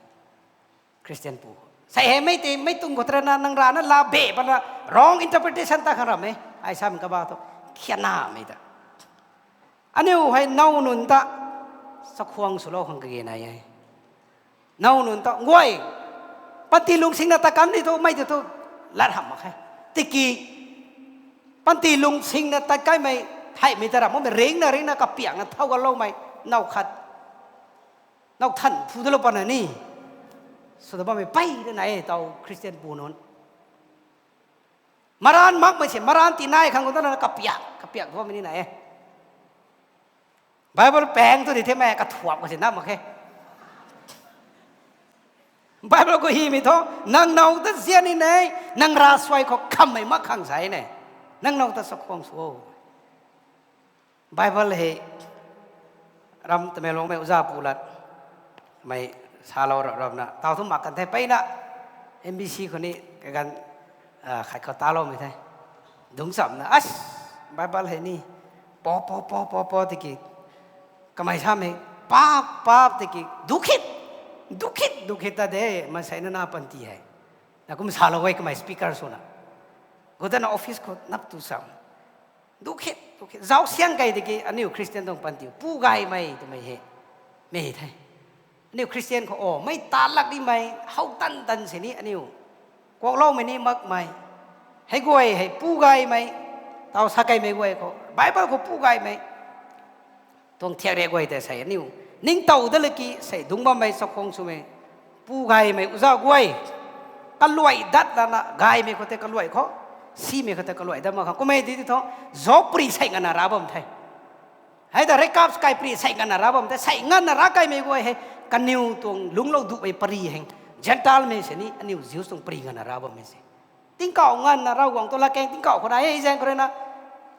Christian pu khou, sei hei mei tei, mei tuang khou tarana nang rana la be pana wrong interpretation ta khang ram e. Ai sam kaba thu, khenamei ta. Aniu hei now nunc ta chakhwang swlou khang kage nai e. Now nunc ta guay, panty lungsingna tat kan ni thu, mei tei thu, lat hamh mak khe. Tiki, panty lungsingna tat kaimei, theihmei ta ram makmei ringna ringna kapiakna thow ganloumei, now khat, now than phu dalou pana ni, sw ta bammei pey rui nai e taw Christian pu nunc. Maran makmei si, maran tinai khang khou tana kapiak, kapiak bammei ni na e. Bible paeng tu di themei kathuap khou si na mak khe. Bible khou hymei thu, nang now ta zian ni ne, nang ravsuai khou khammei mak khang sa e ne. Nang now ta sakhwang sw o. Bible hei ram Tamenglongmei uza pu lat mei salou rap rapna taw thu mak kan the peyna, M B C khou ni kaganv khat khou taloumei the. Dungc chamna, as, Bible hei ni, pa pa pa pa pa tiki, kamei samei, paap paap tiki, dukhit, dukhit, dukhit ta de, mansei na na panty hei. Na kum salou e kamei speaker swna. Gutana office khou nap tu sam. Dukhit, dukhit. Zauc siang kei tiki aniu Christian tuang panty pu gaymei twmei hei mei the. Aniu Christian khou o mei ta lak dimei, how tan tan si ni aniu kuakloumei ni makmei. Hei guay hei pu gaymei, taw sa keimei guay khou Bible khou pu gaymei tuang thiak riak guay tei sei aniu ningtow da laki sei dungc bammei chakhwang swmei, pu gaymei uza guay, kaluai dat lana gaymei khou tei kaluai khou, simei khou tei kaluai dat mak khang kummei di ti thu, zauc pari sei nganvna ra bam the. Hei ta rekap kai pari sei nganvna ra bam the, sei nganvna ra kaimei guay hei, kaniw tuang lungclou duhmei pari hei, Gentile mei si ni aniu Jews tuang pari nganvna ra bammei se. Tingkauh nganvna Ravguangc tuang latkaeng tingkauh khou nai e zaeng khou rui na,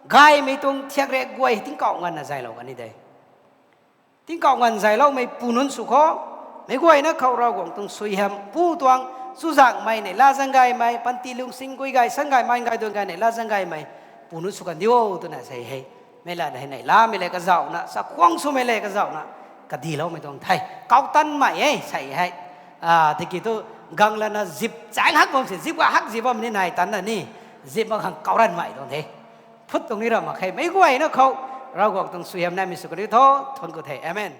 gaymei tuang thiak riak guay tingkauh nganvna zaylou kan ni de. Tingkauh nganv zayloumei pu nunc sw khou, meic guayna khou Ravguangc tuang suaihiam pu tuang, chuzaenghmei neihla zaeng gaymei, panty lungsing gui gay, san gay, man gay, duan gay, neihla zaeng gaymei pu nunc sw kan diu twna sei hei. Mei lat hei neihlamei le kazauhna, chakhwang swmei le kazauhna, kadiloumei tuang the. Kautanmei e sei hei. Tiki thu gang lana zip chaeng hak bam si, zip ga hak zip bam ni nai tanna ni, zip mak khang kauranmei tuang the. Phut tuang ni ram mak khe, meic guayna khou Ravguangc tuang suaihiam naimei sw kan diu tho, thuanc ku the. Amen.